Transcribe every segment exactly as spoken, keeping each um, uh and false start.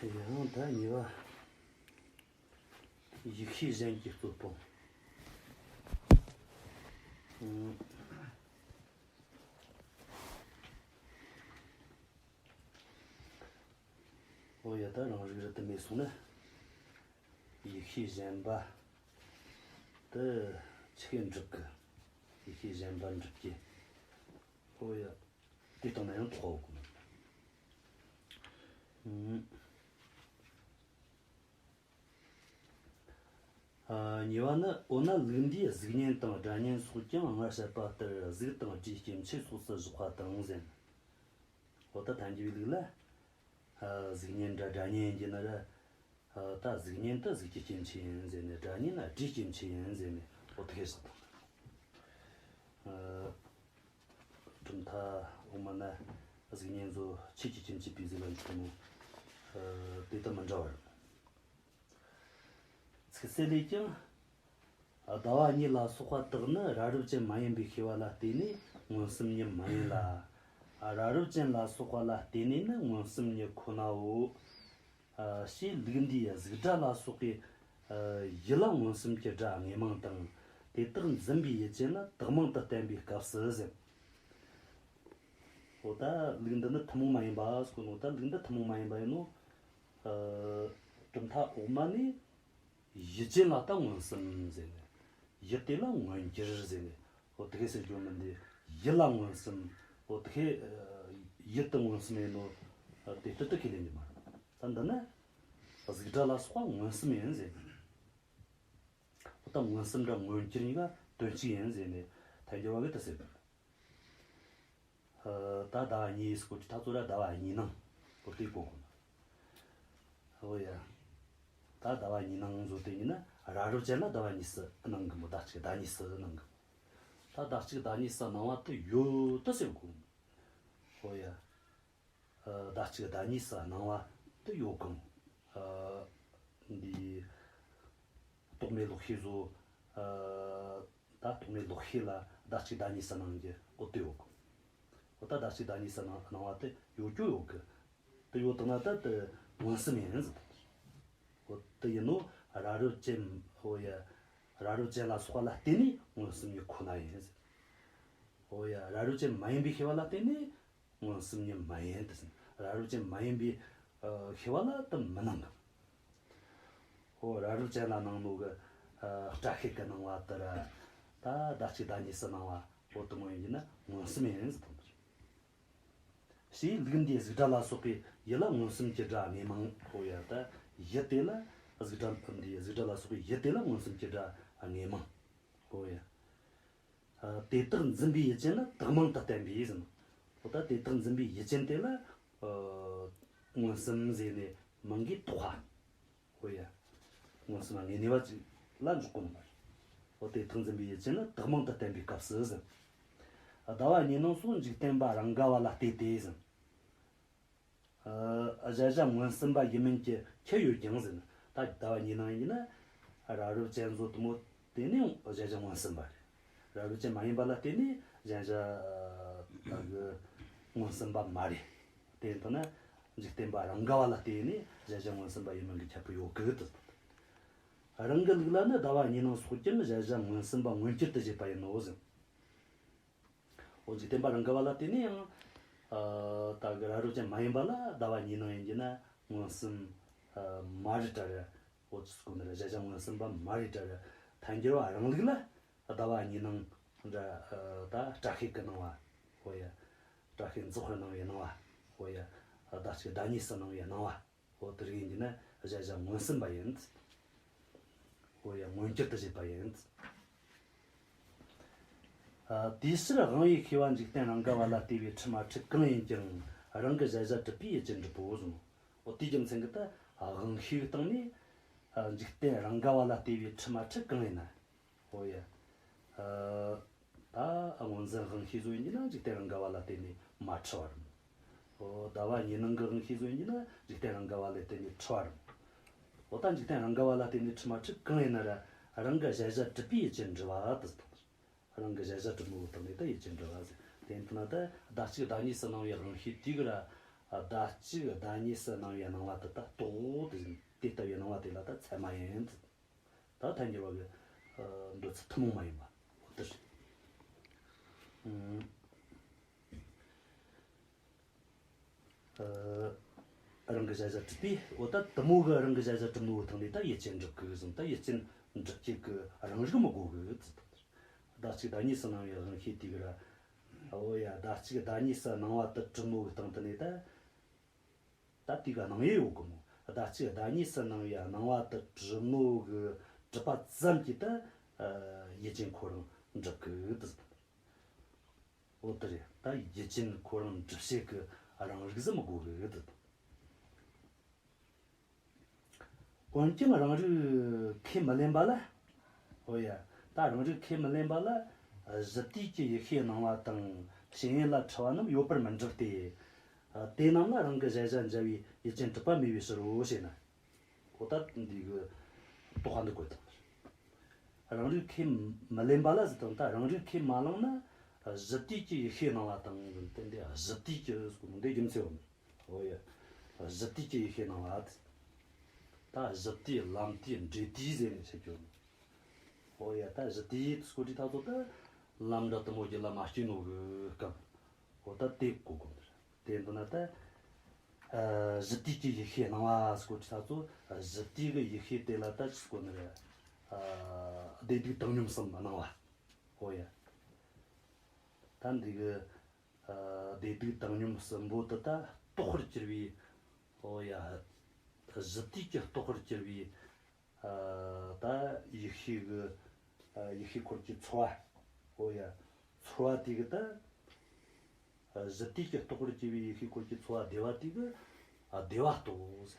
ཡང་ད་གཉིས་པ། ཡིད་ཤེས་གཞན་གྱི་རྩོད་སྤོང་། ཨང་། ཨོ་ཡ། ད་རང་རིག་རུ་དུ་མེད་སོང་ན། ཡིད་ཤེས་གཞན་པ་དེ་ཆི་གེ་འགྲུབ་གི། ཡིད་ཤེས་གཞན་པ་འགྲུབ་ཀྱི། ཨོ་ཡ། དེ་བཏང་ན་ཡང་ཐོག་གོ། ཨང་། ཨ། གཉིས་པ་ནི། འོ་ན་ལུགས་འདིས་གཟུགས་བརྙན་དང་སྒྲ་བརྙན་སོགས་ཀྱང་སྔར་བཤད་པ་ལྟར་གཟུགས་དང་སྒྲའི་སྐྱེ་མཆེད་སོགས་སུ་བཞག་པ་དང་ཟེར། འོ་ད་ཐལ་འགྱུར་བའི་ལུགས་ལ། ཨ། གཟུགས་བརྙན་ར་སྒྲ་བརྙན་ཡིན་རྒྱུ་ན་ར། ཨ། ད་གཟུགས་བརྙན་དེ་གཟུགས་ཀྱི་སྐྱེ་མཆེད་ཡིན་ཟེར་ནས། སྒྲ་བརྙན་ལ་སྒྲའི་སྐྱེ་མཆེད་ཡིན་ཟེར་ནས། འོ་དེ་ཤེས་སོང་། ཨ། གྲུབ་མཐའ་འོག་མ་ན་གཟུགས་བརྙན་ཚོ་ཆོས་ཀྱི་སྐྱེ་མཆེད་པའི་གཟུགས་ལ་འཇོག་ནོ། ཨ། དེ་དང་མི་འདྲ་བར། ཚིག་གསལ་ལས་ཀྱང་། ཟླ་བ་གཉིས་ལ་སོགས་པ་དག་ནི་རབ་རིབ་ཅན་མ་ཡིན་པའི་ཤེས་པ་ལ་བརྟེན་ནས་མངོན་སུམ་ཉིད་མ་ཡིན་ལ། རབ་རིབ་ཅན་ལ་སོགས་པ་ལ་བརྟེན་ནས་ནི་མངོན་སུམ་ཉིད་ཁོ་ནའོ། ཞེས་ལུགས་འདིའི་གཟུགས་སྒྲ་ལ་སོགས་པའི་ཡུལ་ལ་མངོན་སུམ་གྱི་སྒྲ་དངོས་མིང་དང་། དེ་དག་འཛིན་པའི་ཡུལ་ཅན་ནི་བཏགས་མིང་དུ་བསྟན་པའི་སྐབས་སུ་ཟེར། འོ་ད་ལུགས་འདི་ནི་ཐུན་མོང་མ་ཡིན་པ་ཟེར་གོ་ནོ། ད་ལུགས་འདི་ཐུན་མོང་མ་ཡིན་པ་ཡིན་ནོ། ཨ། གྲུབ་མཐའ་འོག་མ་ནས་ཡུལ་ཅན་ལ་ད་མངོན་སུམ་ཟེར་ནས། ཡུལ་དེ་ལ་མངོན་གྱུར་ཟེར་ནས། འོ་དེ་གས་ཟེར་རྒྱུ་མིན་ཏེ། ཡུལ་ལ་མངོན་སུམ། འོ་དེ་གས་ཡུལ་དུ་མངོན་སུམ་ཡིན་ནོ། དེ་ལྟར་དུ་ཁས་ལེན་གྱི་མ་རེད། ད་འདི་ནི་གཟུགས་སྒྲ་ལ་སོགས་པ་མངོན་སུམ་ཡིན་ཟེར་ནས། འོ་ད་མངོན་སུམ་ར་མངོན་གྱུར་གཉིས་ཀ་དོན་གཅིག་ཡིན་ཟེར་ནས་ཐལ་འགྱུར་བ་གིས་དེ་ཟེར་བ་རེད། ཨ། ད་ཟླ་བ་གཉིས་སྐོར་གྱི་ཐག་ཚོད་ར་ཟླ་བ་གཉིས་སྣང་སྐོར་དེ་གོ་དགོས། ཨོ་ཡ། ད་ཟླ་བ་གཉིས་སྣང་བཟོ་དེ་ཡིན་ན་རབ་རིབ་ཅན་ལ་ཟླ་བ་གཉིས་སུ་སྣང་གི་མོ། ཟླ་གཅིག་ཟླ་གཉིས་སུ་སྣང་གི་མོ། ད་ཟླ་གཅིག་ཟླ་གཉིས་སུ་སྣང་བ་དེ་ཡོད་དོ་ཟེར་གོ། ཨོ་ཡ། ཨ། ཟླ་གཅིག་ཟླ་གཉིས་སུ་སྣང་བ་དེ་ཡོད་གི་མོ། ཨ། འདི་རྟོག་མེད་ལོག་ཤེས་བཟོ། ཨ། ད་རྟོག་མེད་ལོག་ཤེས་ལ་ཟླ་གཅིག་ཟླ་གཉིས་སུ་སྣང་རྒྱུ་འོ་དེ་ཡོད་གི། འོ་ད་ཟླ་གཅིག་ཟླ་གཉིས་སུ་སྣང་སྣང་བ་དེ་ཡོད་རྒྱུ་ཡོད་གི། དེ་ཡོད་དང་ན་ད་དེ་མངོན་སུམ་ཡིན་ཟེར། འོ་དེ་ཡིན་ནོ། རབ་རིབ་ཅན། འོ་ཡ། རབ་རིབ་ཅན་ལ་སོགས་པ་ལ་བརྟེན་ནས་མངོན་སུམ་ཉིད་ཁོ་ན་ཡིན་ཟེར། འོ་ཡ། རབ་རིབ་ཅན་མ་ཡིན་པའི་ཤེས་པ་ལ་བརྟེན་ནས་མངོན་སུམ་ཉིད་མ་ཡིན་དེ་ཟེར། རབ་རིབ་ཅན་མ་ཡིན་པའི་ཨ་ཤེས་པ་ལ་དེ་མི་སྣང་གི། འོ་རབ་རིབ་ཅན་ལ་སྣང་ནོ་གི། ཨ། སྐྲ་ཤད་གི་སྣང་བ་དེ་ར། ད་ཟླ་གཅིག་ཟླ་གཉིས་སུ་སྣང་བ་འོ་དེ་མོ་ཡིན་གྱི་ན་མངོན་སུམ་ཡིན་ཟེར་དང་། ཞེས་ལུགས་འདིའི་གཟུགས་སྒྲ་ལ་སོགས་པའི་ཡུལ་ལ་མངོན་སུམ་གྱི་སྒྲ་དངོས་མིང་། འོ་ཡ། ད་ཡུལ་དེ་ལ། གཟུགས་སྒྲ་འདིའི་གཟུགས་སྒྲ་ལ་སོགས་པའི་ཡུལ་དེ་ལ་མངོན་སུམ་གྱི་སྒྲ་དངོས་མིང་། འོ་ཡ། ཨ། དེ་དག་འཛིན་པའི་ཡུལ་ཅན་ནི་བཏགས་མིང་དུ་བསྟན་པའི་ཟེར། འོ་ད་དེ་དག་འཛིན་པའི་ཡུལ་ཅན་དེ་ལ། ཨ། མངོན་སུམ་ཟེར་ནས་མིང་གིས་བཏགས་པ། འོ་ཡ། མངོན་སུམ་དངོས་གནས་པ་ཅིག་ལ་འཇོག་གོ་ནི་མ་རེད། འོ་དེ་དག་འཛིན་པའི་ཡུལ་ཅན་ནི་བཏགས་མིང་དུ་བསྟན་པའི་སྐབས་སུ་ཟེར། ཟླ་བ་གཉིས་སྣང་སོགས་འཇིག་རྟེན་པ་རང་ག་བ་ལ་ལྟོས་ཏེ་ཟེར། ཨ། གཞལ་བྱ་མངོན་སུམ་པ་ཡིན་མིན་གྱི་ཁྱད་ཡོད་ཀྱང་ཟེར། ད་ཟླ་བ་གཉིས་སྣང་ཡིན་ན་རབ་རིབ་ཅན་བཟོ་དེ་མོ་དེ་ནི་གཞལ་བྱ་མངོན་སུམ་པ་རེད། རབ་རིབ་ཅན་མ་ཡིན་པ་ལ་བརྟེན་ནས་གཞལ་བྱ་གི་མངོན་སུམ་པ་མ་རེད། དེ་ཡིན་དུས་ན་འཇིག་རྟེན་པ་རང་ག་བ་ལ་བརྟེན་ནས་གཞལ་བྱ་མངོན་སུམ་པ་ཡིན་མིན་གྱི་ཁྱད་པར་ཡོད་གི་དེ། རང་གི་ལུགས་ལ་ནི་ཟླ་བ་གཉིས་སྣང་སོགས་ཀྱང་གཞལ་བྱ་མངོན་སུམ་པ་མངོན་གྱུར་དུ་བཞེད་པ་ཡིན་ནོ་ཟེར། འོ་འཇིག་རྟེན་པ་རང་ག་བ་ལ་བརྟེན་ནས་ཡང་། ཨ། ད་གི་རབ་རིབ་ཅན་མ་ཡིན་པ་ལ་ཟླ་བ་གཉིས་སྣང་ཡིན་གྱི་ན་མངོན་སུམ། ཨ། མ་རེད་དྲ་ར། འོ་ཅི་སྐོར་ནི་ར་གཞལ་བྱ་མངོན་སུམ་པ་མ་རེད་དྲ་ར། ཐལ་འགྱུར་བ་རང་ལུགས་ལ་ཟླ་བ་གཉིས་སྣང་འདྲ། ཨ། ད་སྐྲ་ཤད་གི་སྣང་བ། འོ་ཡ། སྐྲ་ཤད་འཛག་པར་སྣང་བའི་སྣང་བ། འོ་ཡ། ཟླ་གཅིག་ཟླ་གཉིས་སུ་སྣང་བའི་སྣང་བ། འོ་དེ་རིགས་ཡིན་གྱི་ན་གཞལ་བྱ་མངོན་སུམ་པ་ཡིན། འོ་ཡ། མངོན་གྱུར་དུ་བཞེད་པ་ཡིན། ཨ། དེའི་ཕྱིར་དབང་པོའི་ཤེས་པ་འཇིག་རྟེན་རང་ག་བ་ལ་ལྟོས་པའི་འཁྲུལ་མ་འཁྲུལ་གང་ཡིན་ཀྱང་རང་གི་གཞལ་བྱ་གྲུབ་པས་ཡུལ་ཅན་གྲུབ་བོ་གསུངས། འོ་དེའི་རྒྱུ་མཚན་གྱིས་ད་དབང་ཤེས་སྟེང་ནས། ཨ། འཇིག་རྟེན་རང་ག་བ་ལ་ལྟོས་པའི་འཁྲུལ་མ་འཁྲུལ་གང་ཡིན་ན། འོ་ཡ། ཨ། ད་སྔོ་འཛིན་དབང་ཤེས་བཟོ་ཡིན་གྱི་ན་འཇིག་རྟེན་རང་ག་བ་ལ་བརྟེན་ནས་མ་འཁྲུལ་བ་རེད། འོ་ཟླ་བ་གཉིས་སྣང་གི་དབང་ཤེས་བཟོ་ཡིན་གྱི་ན་འཇིག་རྟེན་རང་ག་བ་ལ་བརྟེན་ནས་འཁྲུལ་བ་རེད། འོ་ད་འཇིག་རྟེན་རང་ག་བ་ལ་བརྟེན་ནས་འཁྲུལ་མ་འཁྲུལ་གང་ཡིན་ན་ར་རང་གི་གཞལ་བྱ་གྲུབ་པས་ཡུལ་ཅན་འགྲུབ་པ་དེ་ཟེར། རང་གི་གཞལ་བྱ་གྲུབ་མི་བོ་དང་ནི་ད་ཡུལ་ཅན་འགྲུབ་པ་ཟེར། དེ་ཡིན་ན་ད་ཟླ་གཅིག་ཟླ་གཉིས་སུ་སྣང་བའི་དབང་ཤེས་དེ་གི་ར། ཟླ་གཅིག་ཟླ་གཉིས་སུ་སྣང་བའི་སྣང་བ་དེ་ད་རྟོགས་དེ་བཞིན་དེ་ལྟ་བུའི་སྣང་བ་དེ་ལ་ད་ཚད་མ་ཡིན་ཟེར། ད་ཐལ་འགྱུར་བ་གི་ཨ་འདོད་ཚུལ་ཐུན་མོང་མ་ཡིན་པ་འོ་དེ་རེད། ཨ་རང་གི་གཞལ་བྱ་གྲུབ་པས། འོ་ད་དེ་མོ་གི་རང་གི་གཞལ་བྱ་གྲུབ་ནོ་གི་སྟེང་ནས་ད་ཡུལ་ཅན་འགྲུབ་གི་ཟེར། ད་ཡུལ་ཅན་འགྲུབ་བྱེད་ཀྱི་རང་རིག་མི་དགོས་གི་ཟེར། ཟླ་གཅིག་ཟླ་གཉིས་སུ་སྣང་བའི་དབང་ཤེས་དེ་གི་ར། འོ་ཡ། ཟླ་གཅིག་ཟླ་གཉིས་སུ་སྣང་བ་དེ་གྲུབ་ནོ་གི་སྟེང་དེ་ནས་ད། ད་དེ་གི་སྣང་ཡུལ་ཡོད་གི་མོ། ཟླ་གཅིག་ཟླ་གཉིས་སུ་སྣང་བའི་སྣང་བ་དེ་གྲུབ་ནོ་གི་གྲུབ་པ་ཙམ་གྱིས་ད་ཡུལ་ཅན་ཁོ་རང་འགྲུབ་གི་ཟེར། འོ་དེ་རེད། ད་ཡུལ་ཅན་ཁོ་རང་འགྲུབ་བྱེད་ཀྱི་རང་རིག་ཟིག་མི་དགོས་གི་ཟེར། འོན་ཀྱང་རང་རིག་ཁས་མི་ལེན་པ་ལ། འོ་ཡ། ད་རང་རིག་ཁས་མི་ལེན་པ་ལ། གཞི་དུས་ཀྱི་ཡིད་ཤེས་སྣང་བ་དང་ཞེན་ཡུལ་ལ་འཁྲུལ་བ་རྣམས་ཡོད་པར་མི་འགྲུབ་སྟེ། དེ་རྣམས་ལ་རང་གི་གཞལ་བྱ་འཇལ་བའི་ཡུལ་ཅན་གྲུབ་པ་མེད་པའི་ཕྱིར་རོ་ཞེ་ན། འོ་ད་འདི་གི་དོགས་པ་འདི་བཀོད་དང་། རང་རིག་ཁས་མི་ལེན་པ་ལ་ཟེར་དང་། ད་རང་རིག་ཁས་མ་བླངས་ན། གཞི་དུས་ཀྱི་ཡིད་ཤེས་སྣང་བ་དང་། དེ་འདི་གཞི་དུས་ཀྱི་ཟེར་གོ་ནོ་འདི་རྒྱུ་མཚན་ཡོད་མོ། འོ་ཡ། གཞི་དུས་ཀྱི་ཡིད་ཤེས་སྣང་བ། ད་གཞི་དུས་ལམ་དུས་འབྲས་དུས་ཟེར་ནས་བཤད་རྒྱུ། འོ་ཡ། ད་གཞི་དུས་ཟེར་གོ་དུས་ད་ཚོ་ད་ལམ་འདྲ་དེ་མོ་རྒྱུད་ལ་མ་སྐྱེས་ནོ་གི་སྐབས། འོ་ད་དེ་གོ་དགོས་ནི་རེད། དེ་འདི་ན་ད། ཨ་གཞི་དུས་ཀྱི་ཡིད་ཤེས་སྣང་བ་ཟེར་གོ་དུས་ད་ཚོ་གཞི་དུས་ཀྱི་ཡིད་ཤེས་དེ་ལ་ད་ཅི་ཟེར་གོ་ནི་རེད། ཨ་བདེ་སྡུག་བཏང་སྙོམས་གསུམ་སྣང་བ། འོ་ཡ། ད་འདི་གི་ཨ་བདེ་སྡུག་བཏང་སྙོམས་གསུམ་པོ་དེ་ད་རྟོགས་པར་གྱུར་པའི། འོ་ཡ། གཞི་དུས་ཀྱི་རྟོགས་པར་གྱུར་པའི། ཨ་ད་ཡིད་ཤེས་གི། ཨ་ཡིད་ཤེས་འཁོར་གྱི་ཚོར་བ། འོ་ཡ། ཚོར་བ་དེ་གི་ད། ཨ་གཞི་དུས་ཀྱི་རྟོགས་པར་གྱུར་པའི་ཡིད་ཤེས་འཁོར་གྱི་ཚོར་བ་བདེ་བ་དེ་གི། ཨ་བདེ་བ་རྟོགས།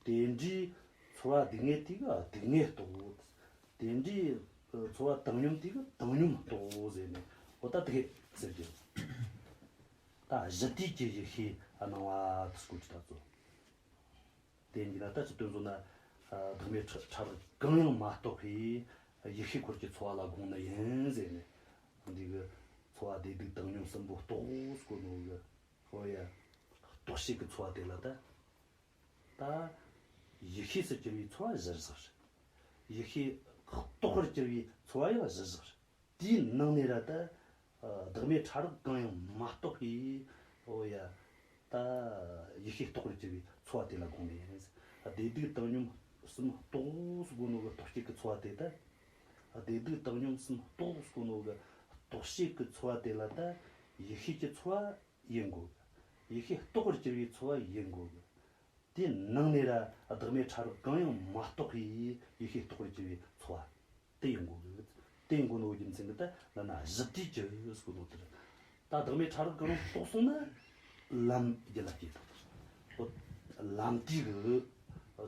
དེ་འདྲའི་ཚོར་བ་སྡུག་བསྔལ་དེ་གི་སྡུག་བསྔལ་རྟོགས། དེ་འདྲའི་ཚོར་བ་བཏང་སྙོམས་དེ་གི་བཏང་སྙོམས་རྟོགས་ཟེར་ནས། འོ་ད་དེ་ཟེར་རྒྱུ། ད་གཞི་དུས་ཀྱི་ཡིད་ཤེས་སྣང་བ་དེ་སྐོར་གྱི་ད་ཚོ། དེ་ཡིན་ན་ད་ཅི་སྟོན་བཟོ་ན། ཨ་བདག་མེད་ཕྲ་ཕྲ་རགས་གང་ཡང་མ་རྟོགས་པའི་ཡིད་ཤེས་འཁོར་གྱི་ཚོར་བ་ལ་དགོངས་ནི་ཡིན་ཟེར་ནས། འདི་གི་ཚོར་བ་བདེ་སྡུག་བཏང་སྙོམས་གསུམ་པོ་རྟོགས་ཟེར་གོ་ནོ་གི། འོ་ཡ། རྟོགས་བྱེད་ཀྱི་ཚོར་བ་དེ་ལ་ད། ད་ཡིད་ཤེས་སུ་གྱུར་པའི་ཚོར་བ་གཞིར་བཞག་རེད། ཡིད་ཤེས་རྟོགས་པར་གྱུར་པའི་ཚོར་བ་ཡང་གཞིར་བཞག་རེད། དེའི་ནང་ནས་ར་ད། ཨ་བདག་མེད་ཕྲ་རགས་གང་ཡང་མ་རྟོགས་པའི། འོ་ཡ། ད་ཡིད་ཤེས་རྟོགས་པར་གྱུར་པའི་ཚོར་བ་དེ་ལ་དགོངས་ནས་ཡིན། བདེ་སྡུག་བཏང་སྙོམས་གསུམ་རྟོགས་ཟེར་གོ་ནོ་གི་རྟོགས་བྱེད་ཀྱི་ཚོར་བ་དེ་ད། བདེ་སྡུག་བཏང་སྙོམས་གསུམ་རྟོགས་ཟེར་གོ་ནོ་གི་རྟོགས་བྱེད་ཀྱི་ཚོར་བ་དེ་ལ་ད་ཡིད་ཤེས་ཀྱི་ཚོར་བ་ཡིན་དགོས་གི། ཡིད་ཤེས་རྟོགས་པར་གྱུར་པའི་ཚོར་བ་ཡིན་དགོས་གི། དེའི་ནང་ནས་ར་བདག་མེད་ཕྲ་རགས་གང་ཡང་མ་རྟོགས་པའི་ཡིད་ཤེས་རྟོགས་པར་གྱུར་པའི་ཚོར་བ་དེ་ཡིན་དགོས་གི། དེ་ཡིན་དགོས་ནོ་རྒྱུ་མཚན་གྱིས་ད་ལ་ན་གཞི་དུས་ཀྱི་ཟེར་གོ་ནོ་དེ་རེད། ད་བདག་མེད་ཕྲ་རགས་གང་རུང་རྟོགས་སོང་ན་ལམ་རྒྱུད་ལ་སྐྱེས་ཐུབ། འོ་ལམ་དུས་ཀྱི་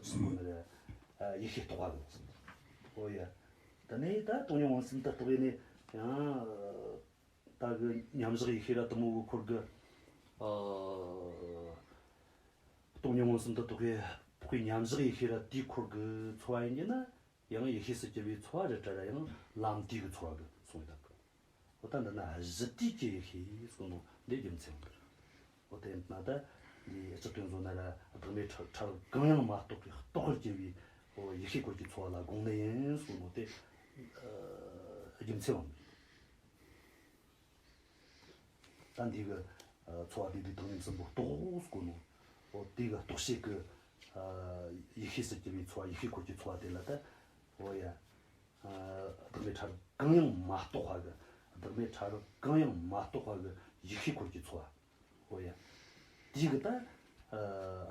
ཅི་ཟེར་གོ་ནི་རེད། ཨ་ཡིད་ཤེས་རྟོགས་པ་གི། འོ་ཡ། དེ་ནས་ད་སྟོང་ཉིད་མངོན་སུམ་དུ་རྟོགས་ཡས་ནས་ཡང་། ད་གི་མཉམ་བཞག་ཡིད་ཤེས་ར་དེ་མོ་གི་འཁོར་གི། ཨ་སྟོང་ཉིད་མངོན་སུམ་དུ་རྟོགས་པའི་འཕགས་པའི་མཉམ་བཞག་ཡིད་ཤེས་ར་དེའི་འཁོར་གི་ཚོར་བ་ཡིན་གྱི་ན། ཡང་ཡིད་ཤེས་སུ་གྱུར་པའི་ཚོར་བ་རེད་དྲ་ར། ཡང་ལམ་དུས་ཀྱི་ཚོར་བ་གི་གསུངས་ཡོད་ད་གི། འོ་ད་འདི་ན་གཞི་དུས་ཀྱི་ཡིད་ཤེས་གསུངས་ནོ་འདི་རྒྱུ་མཚན་ཡོད་གི། འོ་དེ་ན་ད་འདི་སྤྱི་དོན་བཟོ་ན་ར་བདག་མེད་ཕྲ་ཕྲ་རགས་གང་ཡང་མ་རྟོགས་པའི་རྟོགས་པར་གྱུར་པའི། འོ་ཡིད་ཤེས་འཁོར་གྱི་ཚོར་བ་ལ་དགོངས་ནི་ཡིན་གསུངས་ནོ་དེ་ཨ་རྒྱུ་མཚན་ཡོད་གི། ད་འདི་གི་ཨ་ཚོར་བ་བདེ་སྡུག་བཏང་སྙོམས་གསུམ་པོ་རྟོགས་ཟེར་གོ་ནོ། འོ་དེ་གི་རྟོགས་བྱེད་ཀྱི་ཨ་ཡིད་ཤེས་སུ་གྱུར་པའི་ཚོར་བ། ཡིད་ཤེས་འཁོར་གྱི་ཚོར་བ་དེ་ལ་ད། འོ་ཡ། ཨ་བདག་མེད་ཕྲ་རགས་གང་ཡང་མ་རྟོགས་པ་གི། བདག་མེད་ཕྲ་རགས་གང་ཡང་མ་རྟོགས་པ་གི་ཡིད་ཤེས་འཁོར་གྱི་ཚོར་བ། འོ་ཡ། དེ་གི་ད་ཨ་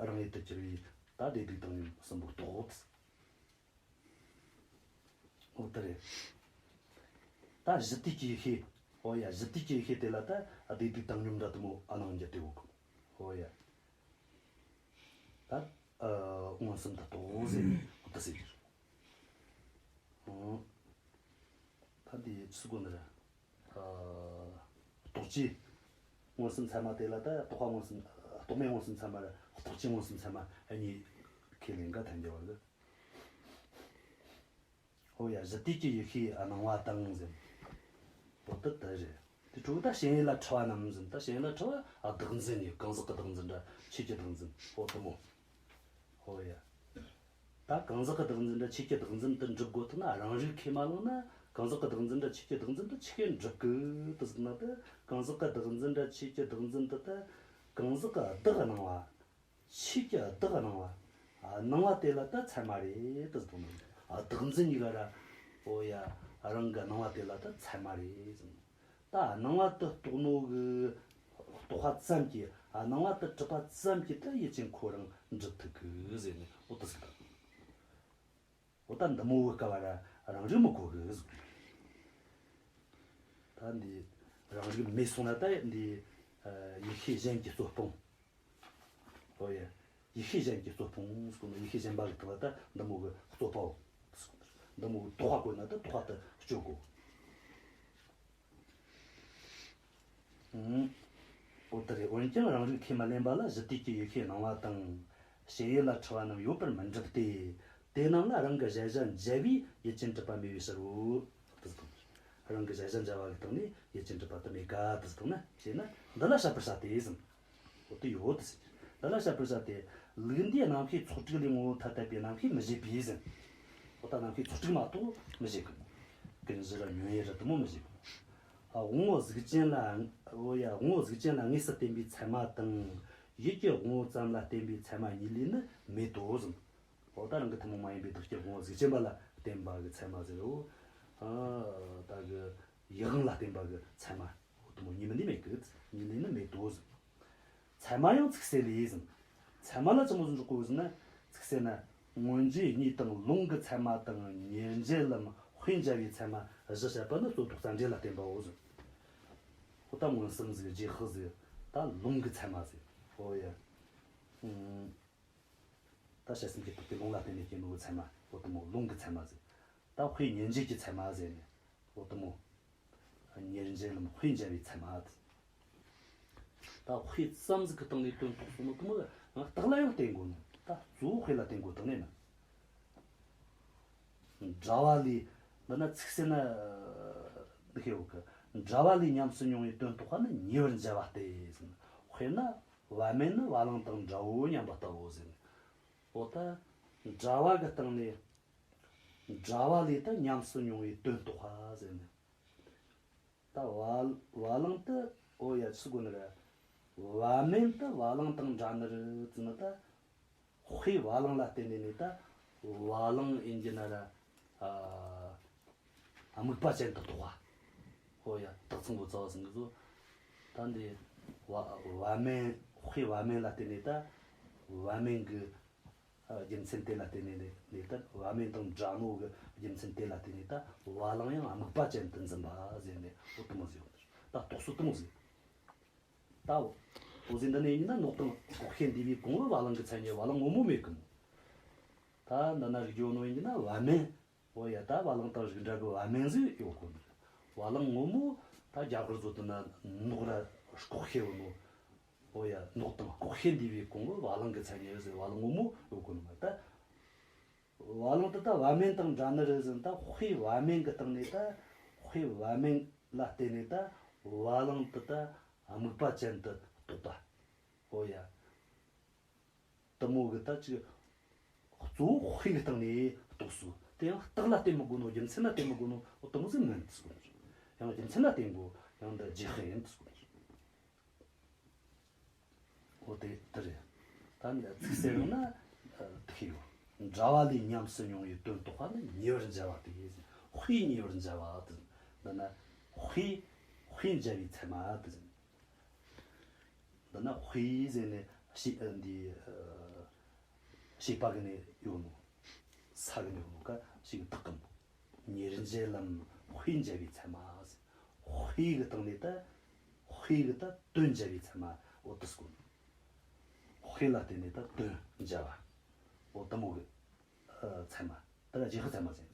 རང་ཡུལ་དུ་གྱུར་པའི་ད་བདེ་སྡུག་བཏང་སྙོམས་གསུམ་པོ་རྟོགས། འོ་དེ་རེད། ད་གཞི་དུས་ཀྱི་ཡིད་ཤེས། འོ་ཡ། གཞི་དུས་ཀྱི་ཡིད་ཤེས་དེ་ལ་ད་བདེ་སྡུག་བཏང་སྙོམས་འདྲ་དེ་མོ་ཨ་སྣང་འགྱུར་ཏེ་ཡོད་གི། འོ་ཡ། ད་ཨ་མངོན་སུམ་དུ་རྟོགས་ཟེར་ནས་འོ་དེ་ཟེར་གྱི་རེད། འོ། ད་འདི་ཅི་ཟེར་གོ་ནི་རེད། ཨ་རྟོག་བཅས་མངོན་སུམ་ཚད་མ་དེ་ལ་ད་རྟོག་པ་མངོན་སུམ། རྟོག་མེད་མངོན་སུམ་ཚད་མ་ར་རྟོག་བཅས་མངོན་སུམ་ཚད་མ་གཉིས་ཁས་ལེན་ག་ཐལ་འགྱུར་བ་གི། འོ་ཡ། གཞི་དུས་ཀྱི་ཡིད་ཤེས་སྣང་བ་དང་ཟེར། འོ་དེ་དེ་རེད། དེ་འཕྲོ་ད་ཞེན་ཡུལ་ལ་འཁྲུལ་བ་རྣམས་ཟེར། ད་ཞེན་ཡུལ་ལ་འཁྲུལ་བ། ཨ། བདག་འཛིན་ཡིན། གང་ཟག་གི་བདག་འཛིན་ར་ཆོས་ཀྱི་བདག་འཛིན། ཨོ་དེ་མོ། ཨོ་ཡ། ད་གང་ཟག་གི་བདག་འཛིན་ར་ཆོས་ཀྱི་བདག་འཛིན་དུ་འགྲུབ་དགོས་ཐུག་ན། རང་རིག་ཁས་མ་བླངས་ན། གང་ཟག་གི་བདག་འཛིན་ར་ཆོས་ཀྱི་བདག་འཛིན་དུ་ཆི་གེ་འགྲུབ་གི་དེ་ཟེར་ན། ད་གང་ཟག་གི་བདག་འཛིན་ར་ཆོས་ཀྱི་བདག་འཛིན་དུ་ད་གང་ཟག་གི་བདག་སྣང་བ། ཆོས་ཀྱི་བདག་སྣང་བ། ཨ། སྣང་བ་དེ་ལ་ད་ཚད་མ་རེད་དེ་ཟེར་ནོ། ཨ། བདག་འཛིན་གཉིས་ཀ་ར། ཨོ་ཡ། རང་གི་སྣང་བ་དེ་ལ་ད་ཚད་མ་རེད་ཟེར་ནོ། ད་སྣང་བ་དེ་རྟོགས་ནོ་གི་རྟོགས་པ་ཙམ་གྱིས། ཨ། སྣང་བ་དེ་གྲུབ་པ་ཙམ་གྱིས་ད་ཡུལ་ཅན་ཁོ་རང་འགྲུབ་ཐུབ་གི་ཟེར་ནས། ཨོ་དེ་ཟེར་ད། ཨོ་ད་འདི་མོ་གི་སྐབས་ར་རང་རིག་མི་དགོས་གི་ཟེར། ད་འདི་རང་རིག་མེད་སོང་ན་ད་འདི། ཨ། ཡིད་ཤེས་གཞན་གྱིས་གཙོ་སྤོང་། ཨོ་ཡ། ཡིད་ཤེས་གཞན་གྱིས་གཙོ་སྤོང་ཟེར་གོ་ནོ། ཡིད་ཤེས་གཞན་པ་གི་ཐོག་ལ་ད་འདི་མོ་གི་རྩོད་པའོ། འདི་མོ་གི་དོགས་པ་བཀོད་ན་ད་དོགས་པ་དེ་གཅོད་དགོས། ཨང་། ཨོ་དེ་རེད། འོན་ཀྱང་རང་རིག་ཁས་མ་ལེན་པ་ལ་གཞི་དུས་ཀྱི་ཡིད་ཤེས་སྣང་བ་དང་། ཞེན་ཡུལ་ལ་འཁྲུལ་བ་རྣམས་ཡོད་པར་མི་འགྲུབ་སྟེ། དེ་རྣམས་ལ་རང་གི་གཞལ་བྱ་འཇལ་བས་ཡུལ་ཅན་གྲུབ་པ་མེད་པའི་ཕྱིར་རོ། དེ་ཟེར་དང་། རང་གི་གཞལ་བྱ་འཇལ་བ་གི་སྟེང་ནས་ཡུལ་ཅན་གྲུབ་པ་དེ་མེད་ཀ་དེ་ཟེར་དང་ན། ཞེ་ན། འདི་ལ་དཔྱད་པར་བྱ་སྟེ་ཟེར། འོ་དེ་ཡོད་དེ་ཟེར། འདི་ལ་དཔྱད་པར་བྱ་སྟེ། ལུགས་འདིས་རྣམ་ཤེས་ཚོགས་དྲུག་ལས་ངོ་བོ་ཐ་དད་པའི་རྣམ་ཤེས་མི་བཞེད་པས་ཟེར། འོ་ད་རྣམ་ཤེས་ཚོགས་དྲུག་མ་གཏོགས་མི་བཞེད་གི། ཀུན་གཞི་ར་ཉོན་ཡིད་ར་དེ་མོ་མི་བཞེད་གི། ཨ། དབང་པོ་གཟུགས་ཅན་ལ། འོ་ཡ། དབང་པོ་གཟུགས་ཅན་ལ་དངོས་སུ་བརྟེན་པའི་ཚད་མ་དང་། ཡིད་ཀྱི་དབང་པོ་ཙམ་ལ་བརྟེན་པའི་ཚད་མ་གཉིས་ལས་ནི་མེད་དོ་ཟེར། འོ་ད་རང་གི་ཐུན་མོང་མ་ཡིན་པའི་བདག་ཅག་དབང་པོ་གཟུགས་ཅན་པ་ལ་བརྟེན་པ་གི་ཚད་མ་ཟེར་རོ། ཨ། ད་གི་ཡིད་དབང་ལ་བརྟེན་པ་གི་ཚད་མ། འོ་དེ་མོ་གཉིས་མིན་ནི་མེད་གི། གཉིས་ལས་ནི་མེད་དོ་ཟེར། ཚད་མ་ཡང་ཚིག་གསལ་ལས་ཟེར། ཚད་མ་ལ་ཅི་མོ་ཟིག་འཇོག་གོ་ཟེར་ན། ཚིག་གསལ་ན། མངོན་རྗེས་གཉིས་དང་ལུང་གི་ཚད་མ་དང་། ཉེར་འཇལ་ལམ་དཔེ་འཇལ་བའི་ཚད་མ་བཞི་བཤད་པ་ནི་རྩོད་ཟློག་རྩ་འགྲེལ་ལ་བརྟེན་པའོ་ཟེར། འོ་ད་མངོན་སུམ་ཟིག་རྗེས་དཔག་ཟིག་ད་ལུང་གི་ཚད་མ་ཟིག་འོ་ཡ། ཨང་། ད་དཔྱད་གསུམ་གྱིས་བཏགས་པའི་ལུང་ལ་བརྟེན་ནས་སྐྱེ་ནོ་གི་ཚད་མ། འོ་དེ་མོ་ལུང་གི་ཚད་མ་ཟེར། ད་དཔེ་ཉེར་འཇལ་གྱི་ཚད་མ་ཟེར་ནས། འོ་དེ་མོ། ཉེར་འཇལ་ལམ་དཔེ་འཇལ་བའི་ཚད་མ་ཟེར། ད་དཔེ་ཙམ་ཟིག་གི་སྟེང་ནས་དོན་རྟོགས་སོང་ནོ་དེ་མོ་ཡང་རྟགས་ལ་ཡང་བརྟེན་དགོས་ནོ། ད་གཙོ་བོ་དཔེ་ལ་བརྟེན་དགོས་དང་ནས་ན། འདྲ་བ་ལས། འདི་ན་ཚིག་གསལ་ན། འདི་ཤེས་ཡོད་གི། འདྲ་བ་ལས་ཉམས་སུ་མྱོང་བའི་དོན་རྟོགས་པ་ནི་ཉེ་བར་འཇལ་བ་སྟེ་ཟེར། དཔེར་ན། བ་མེན་ནི་བ་ལང་དང་འདྲའོ་སྙམ་པ་ལྟ་བུ་ཟེར། འོ་ད། འདྲ་བ་གི་སྟེང་ནས། འདྲ་བ་ལས་ད་ཉམས་སུ་མྱོང་བའི་དོན་རྟོགས་པ་ཟེར་ནས། ད་བ་བ་ལང་དེ། འོ་ཡ། ཆི་གོ་ནི་རེད། བ་མེན་དེ་བ་ལང་དང་འདྲ་ནི་རེད་ཟེར་ན། ད་དཔེ་བ་ལང་ལ་བརྟེན་ནས་ནི་ད་བ་ལང་ཡིན་གྱི་ན་ར། ཨ། རྨིག་པ་ཅན་དུ་རྟོགས་པ། འོ་ཡ། སྟག་ཚང་པོ་ཚ་བ་ཟིན་གི་ཚོ། ད་འདི་བ་བ་མེན། དཔེ་བ་མེན་ལ་བརྟེན་ནས་ད་བ་མེན་གི། ཨ། རྒྱུ་མཚན་དེ་ལ་བརྟེན་ནས་ནི་ནི་ད་བ་མེན་དང་འདྲ་ནོ་གི་རྒྱུ་མཚན་དེ་ལ་བརྟེན་ནས་ད་བ་ལང་ཡང་རྨིག་པ་ཅན་དུ་འཛིན་པ་ཟེར་ནས། འོ་དེ་མོ་ཟེར་བ། ད་རྟོགས་སོ་དེ་མོ་ཟེར། ད་འོ་ཟེར་འདི་ནས་ཡིན་ན། ནོག་དང་ལྐོག་ཤལ་འདུས་པའི་གོང་བུ་བ་ལང་གི་མཚན་ཉིད་བ་ལང་ངོ་མ་མེད་གི་མོ། ད་འདི་ན་རིག་རྒྱུ་ནོ་ཡིན་ན་བ་མེན། འོ་ཡ། ད་བ་ལང་དང་རིགས་འདྲ་གི་བ་མེན་ཟིག་ཡོད་གོ་ནི། བ་ལང་ངོ་མ་ད་རྒྱ་གར་ཚོ་དེ་ན་ནོག་ར་ལྐོག་ཤལ་བོ་ནོ། འོ་ཡ། ནོག་དང་ལྐོག་ཤལ་འདུས་པའི་གོང་བུ་བ་ལང་གི་མཚན་ཉིད་ཟེར། བ་ལང་ངོ་མ་ཡོད་གོ་ནི་མ། ད་བ་ལང་དེ་ད་བ་མེན་དང་འདྲ་ནི་རེད་ཟེར་ན། ད་དཔེ་བ་མེན་གི་སྟེང་ནས། ད་དཔེ་བ་མེན་ལ་བརྟེན་ནས་ད་བ་ལང་དེ་ད་རྨིག་པ་ཅན་དུ་རྟོགས་པ། འོ་ཡ། དེ་མོ་གི་ད་ཅིག་གཙོ་བོ་དཔེ་གི་སྟེང་ནས་རྟོགས་སོ། དེ་ཡང་རྟགས་ལ་བརྟེན་མི་དགོས་ནོ། རྒྱུ་མཚན་ལ་བརྟེན་མི་དགོས་ནོ། འོ་དེ་མོ་ཟིག་མིན་ཟེར་གོ་ནོ། ཡང་རྒྱུ་མཚན་ལ་བརྟེན་དགོས། ཡང་འདི་རྗེས་དཔག་ཡིན་ཟེར་གོ་ནོ། འོ་དེ་དེ་རེད། ད་ནི་ཚིག་གསལ་ཡོང་ན་དེ་ཡོད། འདྲ་བ་ལས་ཉམས་སུ་མྱོང་བའི་དོན་རྟོགས་པ་ནི་ཉེ་བར་འཇལ་བ་སྟེ། དཔེ་ཉེ་བར་འཇལ་བ་དེ། འདི་ན་དཔེ་དཔེ་འཇལ་བའི་ཚད་མ་དེ་ཟེར། འདི་ན་དཔེ་ཟེར་ནས་ཞེས། ཨ། འདི། ཨ། ཞེས་པ་གི་ནས་ཡོད་ནོ། ས་གི་ནས་ཡོད་ནོ་ཀ་ཞིག་བཏགས་གམ། ཉེར་འཇལ་ལམ་དཔེ་འཇལ་བའི་ཚད་མ་ཟེར། དཔེ་གི་སྟེང་ནས་ད། དཔེ་གི་ད་དོན་འཇལ་བའི་ཚད་མ། འོ་དེ་ཟེར་གོ་ནོ། དཔེ་ལ་བརྟེན་ནས་ད་དོན་འཇལ་བ། འོ་དེ་མོ་གི། ཨ། ཚད་མ། ད་རྗེས་དཔག་ཚད་མ་ཟེར།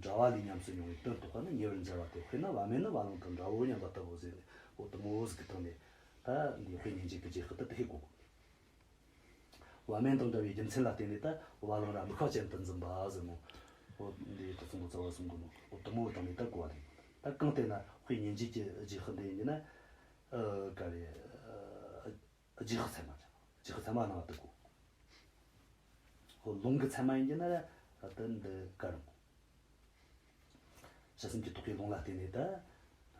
འདྲ་བ་ལས་ཉམས་སུ་མྱོང་བའི་དོན་རྟོགས་པ་ནི་ཉེ་བར་འཇལ་བ་སྟེ། དཔེར་ན་བ་མེན་ནི་བ་ལང་དང་འདྲའོ་སྙམ་པ་ལྟ་བུ་ཟེར་ནས། འོ་དེ་མོ་ཟིག་གི་སྟེང་ནས་ད་འདི་དཔེ་ཉེར་འཇལ་གི་རྗེས་དཔག་ད་དེ་ཤེས་དགོས། བ་མེན་དང་འདྲ་བའི་རྒྱུ་མཚན་ལ་བརྟེན་ནས་ད་བ་ལང་ར་རྨིག་པ་ཅན་དུ་འཛིན་པ་ཟེར་ནོ། འོ་འདི་ད་ཚང་མ་རྩ་བ་གསུམ་གོ་ནོ། འོ་དེ་མོ་སྟེང་ནས་ད་གོ་བ་ལེན། ད་གང་ལྟར་ན་དཔེ་མཉན་བྱེད་ཀྱི་རྗེས་དཔག་འདི་ཡིན་གྱི་ན། ཨ། ག་རེ། ཨ། རྗེས་དཔག་ཚད་མ་རེད། རྗེས་དཔག་ཚད་མ་ནང་བསྡུ་དགོས། ཧོ། ལུང་གི་ཚད་མ་ཡིན་གྱི་ན་ར་ད་འདི་ག་རུང་། དཔྱད་གསུམ་གྱིས་དག་པའི་ལུང་ལ་བརྟེན་ནས་ད།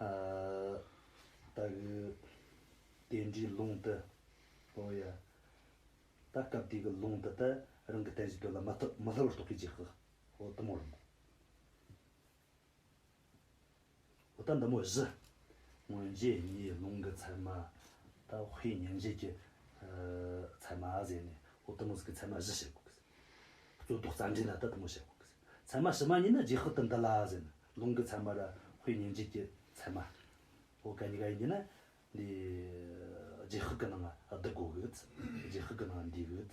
ཨ། ད་གི་དེ་འདྲའི་ལུང་དུ། ཨོ་ཡ། ད་སྐབས་དེ་གི་ལུང་དུ་ད་རང་གི་བསྟན་བྱའི་དོན་ལ་མི་ཐུབ། མི་སླུ་བར་རྟོགས་པའི་རྗེས་དཔག། ཨོ། དེ་མོ་རུང་། འོ་ད་འདི་མོ་བཞི། མངོན་རྗེས་གཉིས། ལུང་གི་ཚད་མ། ད་དཔེ་མཉན་བྱེད་ཀྱི། ཨ། ཚད་མ་ཟེར་ནས། འོ་དེ་མོ་ཟིག་གི་ཚད་མ་བཞི་བཤད་གོ་གི། རྩོད་ཟློག་རྩ་འགྲེལ་ན་ད་དེ་མོ་བཤད་གོ་གི། ཚད་མ་ཕྱི་མ་གཉིས་ནི་རྗེས་དཔག་ཏུ་འདུ་ལ་ཟེར་ནས། ལུང་གི་ཚད་མ་ར་དཔེ་མཉན་བྱེད་ཀྱི་ཚད་མ། འོ་ག་གཉིས་ཀ་ཡིན་གྱི་ན་འདི་རྗེས་དཔག་གི་ནང་ང་བསྡུ་དགོས་གི། རྗེས་དཔག་གི་ནང་ང་འདུས་གི།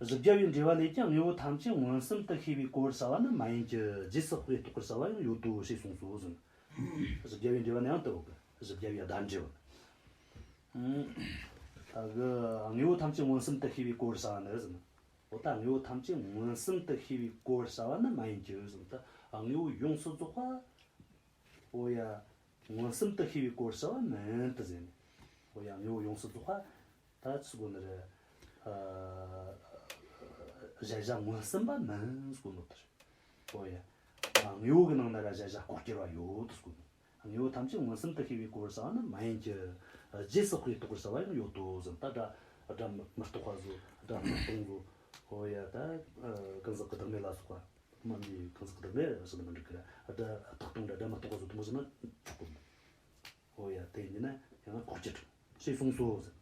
བཞི་བརྒྱ་པའི་འགྲེལ་པ་ལས་ཀྱང་དངོས་པོ་ཐམས་ཅད་མངོན་སུམ་དུ་ཤེས་པའི་གོ་བར་བྱ་བ་ནི་མ་ཡིན་གྱི། རྗེས་སུ་དཔག་པས་རྟོགས་པར་བྱ་བ་ཡང་ཡོད་དོ་ཞེས་གསུངས་སོ་ཟེར། བཞི་བརྒྱ་པའི་འགྲེལ་པ་ནི་ཡང་དེ་ཡོད་གི། བཞི་བརྒྱ་པའི་བརྡ་འགྲེལ་པ། ཨང་། ད་གི་དངོས་པོ་ཐམས་ཅད་མངོན་སུམ་དུ་ཤེས་པའི་གོ་བར་བྱ་བ་ནི་ཟེར། འོ་ད་དངོས་པོ་ཐམས་ཅད་མངོན་སུམ་དུ་ཤེས་པའི་གོ་བར་བྱ་བ་ནི་མ་ཡིན་གྱི་ཟེར། ད་དངོས་པོ་ཡོངས་སུ་རྫོགས་པ། འོ་ཡ། མངོན་སུམ་དུ་ཤེས་པའི་གོ་བར་བྱ་བ་མིན་ཏེ་ཟེར་ནས། འོ་ཡ། དངོས་པོ་ཡོངས་སུ་རྫོགས་པ། ད་ཅི་གོ་ནི་རེད། ཨ། གཞལ་བྱ་མངོན་སུམ་པ་མིན་ཟེར་གོ་ནོ་དེ་རེད། འོ་ཡ། ད་དངོས་པོ་གི་ནང་ན་ར་གཞལ་བྱ་ལྐོག་གྱུར་བ་ཡོད་ཟེར་གོ་ནོ། དངོས་པོ་ཐམས་ཅད་མངོན་སུམ་དུ་ཤེས་པའི་གོ་བར་བྱ་བ་ནི་མ་ཡིན་གྱི། རྗེས་སུ་དཔག་པས་རྟོགས་པར་བྱ་བ་ཡང་ཡོད་དོ་ཟེར། ད་སྒྲ་སྒྲ་མི་རྟག་པ་ཟོ། སྒྲ་མི་སྟོང་ཟོ། འོ་ཡ། ད་ཀུན་བརྟགས་ཀྱི་བདག་མེད་ལ་སོགས་པ། སྨྲ་བའི་ཀུན་བརྟགས་ཀྱི་བདག་མེད་ཟེར་ན་མི་འགྲིག་གི་ར། ཨ། སྒྲ་རྟག་སྟོང་ར་སྒྲ་མི་རྟག་པ་ཟོ་དེ་མོ་ཟེར་ན་ཆོག་གི་མོ། འོ་ཡ། དེ་ཡིན་ན་ཡང་ན་ལྐོག་གྱུར་ཞེས་གསུངས་སོ་ཟེར།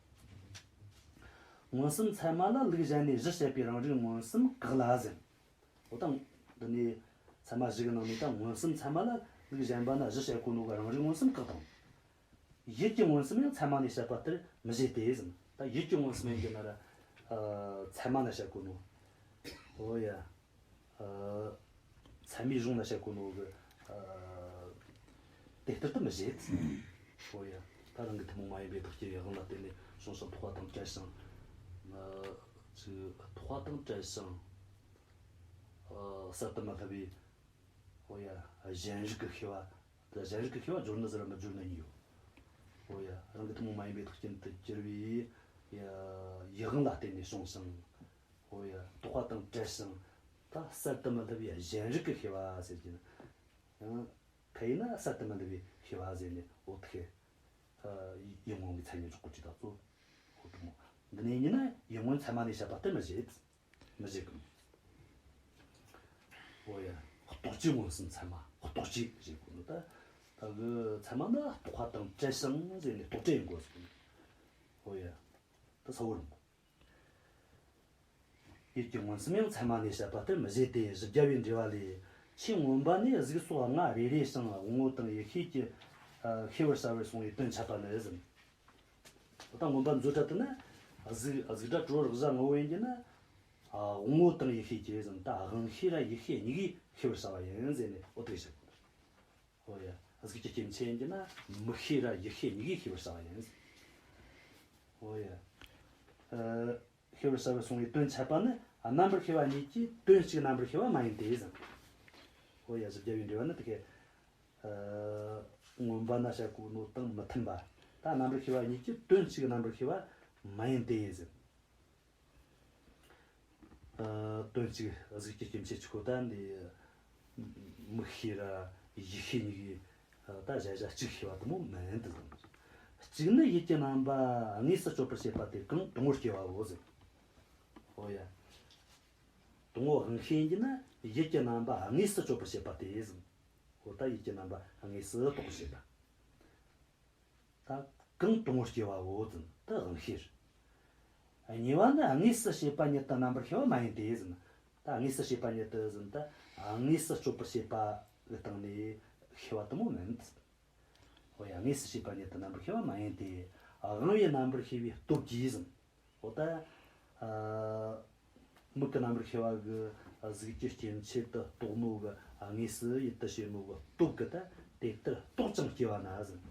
མངོན་སུམ་ཚད་མ་ལ་ལུགས་གཞན་ནས་བཞི་བཤད་པའི་རང་རིག་མངོན་སུམ་བཀག་ལ་ཟེར། འོ་ད་འདི་ནས་ཚད་མ་བཞི་གི་ནང་ནས་ད་མངོན་སུམ་ཚད་མ་ལ་ལུགས་གཞན་པ་ན་བཞི་བཤད་གོ་ནོ་གི་རང་རིག་མངོན་སུམ་བཀག་དང་། ཡུལ་གྱི་མངོན་སུམ་ཡང་ཚད་མ་ནས་བཤད་པ་ལྟར་མི་བཞེད་དེ་ཟེར། ད་ཡུལ་གྱི་མངོན་སུམ་ཡིན་གྱི་ན་ར། ཨ། ཚད་མ་ན་བཤད་གོ་ནོ། འོ་ཡ། ཨ། ཚད་མའི་གཞུང་ན་བཤད་གོ་ནོ་གི། ཨ། དེ་ལྟར་དུ་མི་བཞེད། འོ་ཡ། ད་རང་གི་ཐུན་མོང་མ་ཡིན་པའི་བདག་རྐྱེན་ཡིད་དབང་ལ་བརྟེན་ནས་བྱུང་ཞིང་། རྟོག་པ་དང་བྲལ་ཞིང་། ཨ། ཅིག་རྟོག་པ་དང་བྲལ་ཞིང་། ཨ། གསར་དུ་མི་སླུ་བའི། འོ་ཡ། གཞན་རིག་གི་ཤེས་པ། གཞན་རིག་གི་ཤེས་པ་སྦྱོར་ནི་ཟེར་ར་མི་སྦྱོར་ནི་གཉིས་ཡོད། འོ་ཡ། རང་གི་ཐུན་མོང་མ་ཡིན་པའི་བདག་རྐྱེན་དུ་གྱུར་པའི། ཡ། ཡིད་དབང་ལ་བརྟེན་ནས་བྱུང་ཞིང་། འོ་ཡ། རྟོག་པ་དང་བྲལ་ཞིང་། ད་གསར་དུ་མི་སླུ་བའི་གཞན་རིག་གི་ཤེས་པ་ཟེར་གྱི་ན། ཡང་ཁ་ཡིན་ན་གསར་དུ་མི་སླུ་བའི་ཤེས་པ་ཟེར་ནས། འོ་དེ་ཁེ། ཡིད་མངོན་གྱི་མཚན་ཉིད་འཇོག་གོ་དུས་ད་གཙོ། འོ་དེ་མོ། འདི་ནས་ཡིན་ན་ཡིད་མངོན་ཚད་མ་ནས་བཤད་པ་ལྟར་མི་བཞེད། མི་བཞེད་གི། འོ་ཡ། རྟོག་བཅས་མངོན་སུམ་ཚད་མ། རྟོག་བཅས་ཞེས་གོ་ནོ་ད། ད་གི་ཚད་མ་ནི་རྟོག་པ་དང་བྲལ་ཞིང་ཟེར་ནས་རྟོག་བྲལ་ཡིན་དགོས་ཟེར་གོ་ནོ། འོ་ཡ། ད་ས་བོ་རང་གོ། ཡུལ་གྱི་མངོན་སུམ་ཡང་ཚད་མ་ནས་བཤད་པ་ལྟར་མི་བཞེད་དེ། བཞི་བརྒྱ་པའི་འགྲེལ་པ་ལས། ཆོས་མངོན་པ་ནས་གཟུགས་སོགས་ལྔ་རེ་རེ་ཞིང་དབང་པོ་དང་ཡིད་ཤེས་ཀྱིས། ཨ། ཤེས་པར་བྱ་བར་གསུངས་པའི་དོན་འཆད་པ་ནི་ཟེར། ད་མངོན་པ་མཛོད་ཕྲད་དུ་ན། གཟུགས་གཟུགས་སྒྲ་དྲི་རོ་རེག་བྱ་ལྔ་པོ་ཡིན་གྱི་ན། ཨ། དབང་པོ་དང་ཡིད་ཤེས་ཀྱིས་ཟེར། ད་དབང་ཤེས་ར་ཡིད་ཤེས་གཉིས་ཀྱིས་ཤེས་པར་བྱ་བ་ཡིན་ཟེར་ནས། འོ་དེ་བཤད། འོ་ཡ། གཟུགས་ཀྱི་སྐྱེ་མཆེད་ཡིན་གྱི་ན་མིག་ཤེས་ར་ཡིད་ཤེས་གཉིས་ཀྱིས་ཤེས་པར་བྱ་བ་ཡིན་ཟེར། འོ་ཡ། ཨ། ཤེས་པར་བྱ་བར་གསུངས་པའི་དོན་འཆད་པ་ནི། ཨ། རྣམ་པར་ཤེས་པ་གཉིས་ཀྱིས་དོན་གཅིག་རྣམ་པར་ཤེས་པ་མ་ཡིན་ཏེ་ཟེར། འོ་ཡ། བཞི་བརྒྱ་པའི་འགྲེལ་པ་ནི་དེ་ཁེ། ཨ། མངོན་པ་ན་བཤད་གོ་ནོ་དང་མི་མཐུན་པ། ད་རྣམ་པར་ཤེས་པ་གཉིས་ཀྱིས་དོན་གཅིག་རྣམ་པར་ཤེས་པ་མ་ཡིན་ཏེ་ཟེར། ཨ། དོན་གཅིག་གཟུགས་ཀྱི་སྐྱེ་མཆེད་གཅིག་གོ། ད་འདི་མིག་ཤེས་ར་ཡིད་ཤེས་གཉིས་ཀྱིས། ཨ། ད་གཞལ་བྱ་གཅིག་ཤེས་པ་དེ་མོ་མིན་ཏེ་ཟེར། གཅིག་ནི་ཡུལ་གྱི་རྣམ་པ་དངོས་སུ་གཅོད་པར་བྱེད་པ་སྟེ་གང་དང་པོར་སྐྱེ་བའོ་ཟེར། འོ་ཡ། དང་པོ་དབང་ཤེས་ཡིན་གྱི་ན་ཡུལ་གྱི་རྣམ་པ་དངོས་སུ་གཅོད་པར་བྱེད་པ་སྟེ་ཟེར། འོ་ད་ཡུལ་གྱི་རྣམ་པ་དངོས་སུ་རྟོགས་པར་བྱེད་པ། ད་གང་དང་པོར་སྐྱེ་བའོ་ཟེར། ད་དབང་ཤེས། གཉིས་པ་ནི་དངོས་སུ་བྱེད་པ་ཉིད་དུ་རྣམ་པར་ཤེས་པ་མ་ཡིན་ཏེ་ཟེར། ད་དངོས་སུ་བྱེད་པ་ཉིད་དུ་ཟེར། ད་དངོས་སུ་གཅོད་པར་བྱེད་པ་གི་སྟེང་ནས་ཤེས་པ་དེ་མོ་མིན། འོ་ཡ། དངོས་སུ་བྱེད་པ་ཉིད་དུ་རྣམ་པར་ཤེས་པ་མ་ཡིན་ཏེ། དབང་པོའི་རྣམ་པར་ཤེས་པའི་སྟོབས་ཀྱིས་ཟེར། འོ་ད། ཨ། མིག་གི་རྣམ་པར་ཤེས་པ་གིས་གཟུགས་ཀྱི་སྐྱེ་མཆེད་དུ་རྟོགས་ནོ་གི། ཨ། དངོས་སུ་ཡུལ་དུ་བྱེད་ནོ་གི་སྟོབས་ཀྱིས་ད་དེ་ལྟར་རྟོགས་ཀྱང་སྐྱེ་བ་ན་ཟེར།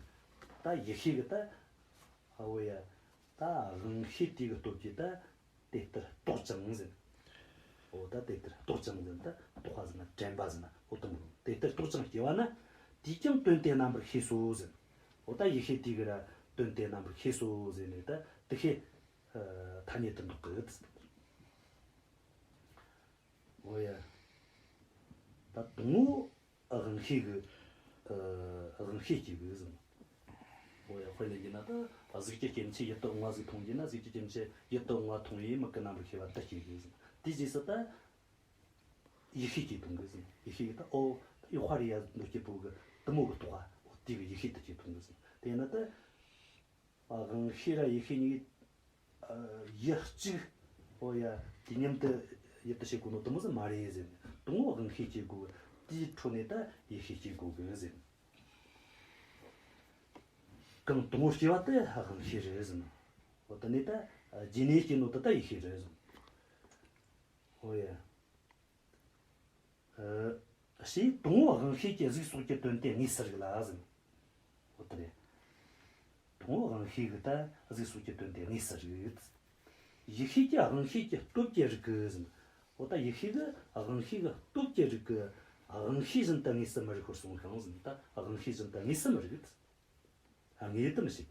ད་ཡིད་ཤེས་ཀྱིས་ད། ཨ། འོ་ཡ། ད་དབང་ཤེས་དེ་གི་སྟོབས་ཀྱིས་ད་དེ་ལྟར་རྟོགས་ཀྱང་ཟེར། འོ་ད་དེ་ལྟར་རྟོགས་ཀྱང་ཟེར། ད་རྟོགས་པ་ཟེར་ན་དྲན་པ་ཟེར་ན། འོ་དེ་མོ་དེ་ལྟར་རྟོགས་ཀྱང་སྐྱེ་བ་ན། དེས་ཀྱང་དོན་དེ་རྣམ་པར་ཤེས་སོ་ཟེར། འོ་ད་ཡིད་ཤེས་དེ་གིས་ར་དོན་དེ་རྣམ་པར་ཤེས་སོ་ཟེར་ནས་ད་དེ་ཤེས། ཨ། ཐ་སྙད་དུ་འདོགས་གི། འོ་ཡ། ད་དང་པོ་དབང་ཤེས་གིས། ཨ། དབང་ཤེས་སྐྱེ་གི་ཟེར། འོ་ཡ། དཔེ་ལེན་རྒྱུ་ན་ད་གཟུགས་ཀྱི་སྐྱེ་མཆེད་ཡིད་དུ་འོང་བ་ཟིག་མཐོང་རྒྱུ་ན། གཟུགས་ཀྱི་སྐྱེ་མཆེད་ཡིད་དུ་འོང་བ་མཐོང་བའི་མིག་གི་རྣམ་པར་ཤེས་པ་དེ་སྐྱེ་གི་ཟེར། དེའི་རྗེས་སུ་ད་ཡིད་ཤེས་སྐྱེ་གཏོང་གི་ཟེར། ཡིད་ཤེས་ཀྱིས་ད་འོ་ད་ཡག་པ་རེད་ཡ་འདོད་སྐྱེ་པོ་གི་དེ་མོ་གི་རྟོག་པ། འོ་དེ་གིས་ཡིད་ཤེས་དེ་སྐྱེ་གཏོང་གི་ཟེར། དེས་ན་ད་དབང་ཤེས་ར་ཡིད་ཤེས་གཉིས། ཨ། ཡུལ་གཅིག། འོ་ཡ། དུས་མཉམ་དུ་ཡུལ་དུ་བྱེད་དགོས་ནོ་དེ་མོ་ཟིག་མ་རེད་ཟེར། དང་པོ་དབང་ཤེས་སྐྱེ་དགོས། དེའི་འཕྲོ་ནས་ད་ཡིད་ཤེས་སྐྱེ་དགོས་གི་ཟེར། གང་དང་པོ་སྐྱེ་བ་དེ་དབང་ཤེས་རེད་ཟེར། འོ་དེ་ནས་ད་རྗེས་ནས་སྐྱེ་ནོ་དེ་ད་ཡིད་ཤེས་རེད་ཟེར། འོ་ཡ། ཨ། ཞེས་དང་པོ་དབང་ཤེས་ཀྱིས་གཟུགས་སོགས་ཀྱི་དོན་དེ་དངོས་སུ་རིག་ལ་ཟེར། འོ་དེ་རེད། དང་པོ་དབང་ཤེས་གིས་ད་གཟུགས་སོགས་ཀྱི་དོན་དེ་དངོས་སུ་རིག། ཡིད་ཤེས་ཀྱིས་དབང་ཤེས་ཀྱི་སྟོབས་ཀྱིས་རིག་གི་ཟེར། འོ་ད་ཡིད་ཤེས་གིས་དབང་ཤེས་ཀྱི་སྟོབས་ཀྱིས་རིག་གི། དབང་ཤེས་བཞིན་དུ་དངོས་སུ་མི་རིག་པར་གསུངས་ཤིང་ཟེར། ད་དབང་ཤེས་བཞིན་དུ་དངོས་སུ་མི་རིག། དངོས་དུ་མི་ཤེས།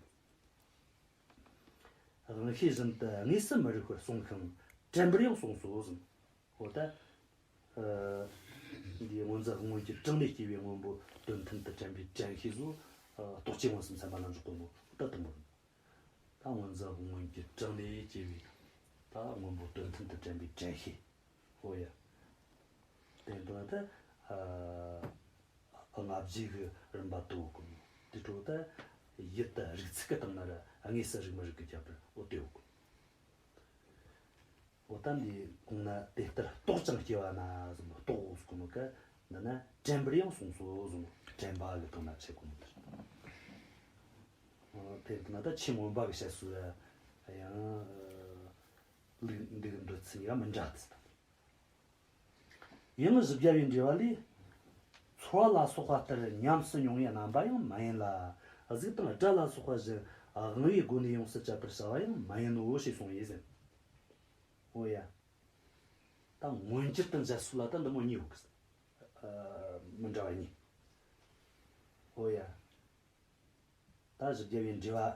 དབང་ཤེས་བཞིན་དུ་དངོས་སུ་མི་རིག་པར་གསུངས་ཤིང་དྲན་པར་ཡང་གསུངས་སོ་ཟེར། འོ་ད། ཨ། འདི་སྔོ་འཛིན་སྔོན་གྱི་གྲངས་ལས་སྐྱེས་པའི་སྔོན་པོ་དོན་མཐུན་དུ་དྲན་པའི་དྲན་ཤེས་སོ། ཨ། རྟོག་བཅས་མངོན་སུམ་ཚད་མ་ལ་འཇོག་གོ་ནོ་ད་དེ་མོ། ད་སྔོ་འཛིན་སྔོན་གྱི་གྲངས་ལས་སྐྱེས་པའི་ད་སྔོན་པོ་དོན་མཐུན་དུ་དྲན་པའི་དྲན་ཤེས། འོ་ཡ། དེ་འདི་ད། ཨ། ལྔ་བརྒྱ་གི་རིམ་པ་དེ་ཡོད་གི། དེའི་འཕྲོ་ད་ཡུལ་དེ་རིག་ཚུལ་གི་སྟེང་ན་ར་དངོས་སུ་རིག་མི་རིག་གི་ཁྱད་པར་འོ་དེ་ཡོད་གི། འོ་ད་འདི་གོང་ན་དེ་ལྟར་རྟོག་ཅིང་སྐྱེ་བ་ན་ཟེར་ནོ། རྟོག་ཟེར་གོ་ནོ་ག་འདི་ན་དྲན་པར་ཡང་གསུངས་སོ་ཟེར་ནོ། དྲན་པ་གི་སྟེང་ན་བྱེད་གོ་ནོ་དེ་རེད། དེ་ལྟ་ན་ད་ཆོས་མངོན་པ་གི་བཤད་སྲོལ་ཡང་ལུགས་འདི་གི་འདོད་ཚུལ་ཡང་མི་འདྲ་ཟེར། ཡང་བཞི་བརྒྱ་པའི་འགྲེལ་པ་ལས། ཚོར་བ་ལ་སོགས་པ་ལྟར་ཉམས་སུ་མྱོང་བའི་རྣམ་པ་ཡང་མ་ཡིན་ལ། གཟུགས་དང་སྒྲ་ལ་སོགས་པ་བཞིན་དབང་པོའི་སྒོ་ནས་ཡོངས་སུ་གཅད་པར་བྱ་བ་ཡང་མ་ཡིན་ནོ་ཞེས་གསུངས་པས་ཟེར། འོ་ཡ། ད་མངོན་གྱུར་དུ་འཇལ་ཚུལ་ལ་ད་འདི་མོ་གཉིས་ཡོད་གི། ཨ། མི་འདྲ་བ་གཉིས། འོ་ཡ། ད་བཞི་བརྒྱ་པའི་འགྲེལ་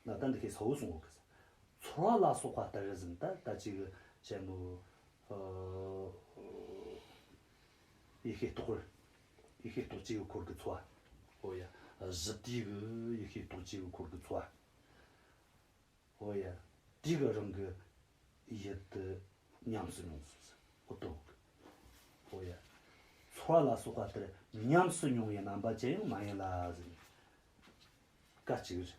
པ་ན་ད་འདི་སྐད་ཚ་བོ་གསུངས་ཡོད་གི། ཚོར་བ་ལ་སོགས་པ་ལྟར་ཟེར་ནོ་ད་ད་ཅིག་བཤད་ནོ། ཨ། ཡིད་ཤེས་རྟོག་པར། ཡིད་ཤེས་རྟོག་བཅས་ཀྱི་འཁོར་གྱི་ཚོར་བ། འོ་ཡ། གཞི་དུས་ཀྱི་ཡིད་ཤེས་རྟོག་བཅས་ཀྱི་འཁོར་གྱི་ཚོར་བ། འོ་ཡ། དེ་གིས་རང་གི་ཡུལ་དེ་ཉམས་སུ་མྱོང་ཟེར། འོ་དོ། འོ་ཡ། ཚོར་བ་ལ་སོགས་པ་ལྟར་ཉམས་སུ་མྱོང་བའི་རྣམ་པ་ཅན་ཡང་མ་ཡིན་ལ་ཟེར། སྐད་ཅིག་རེད།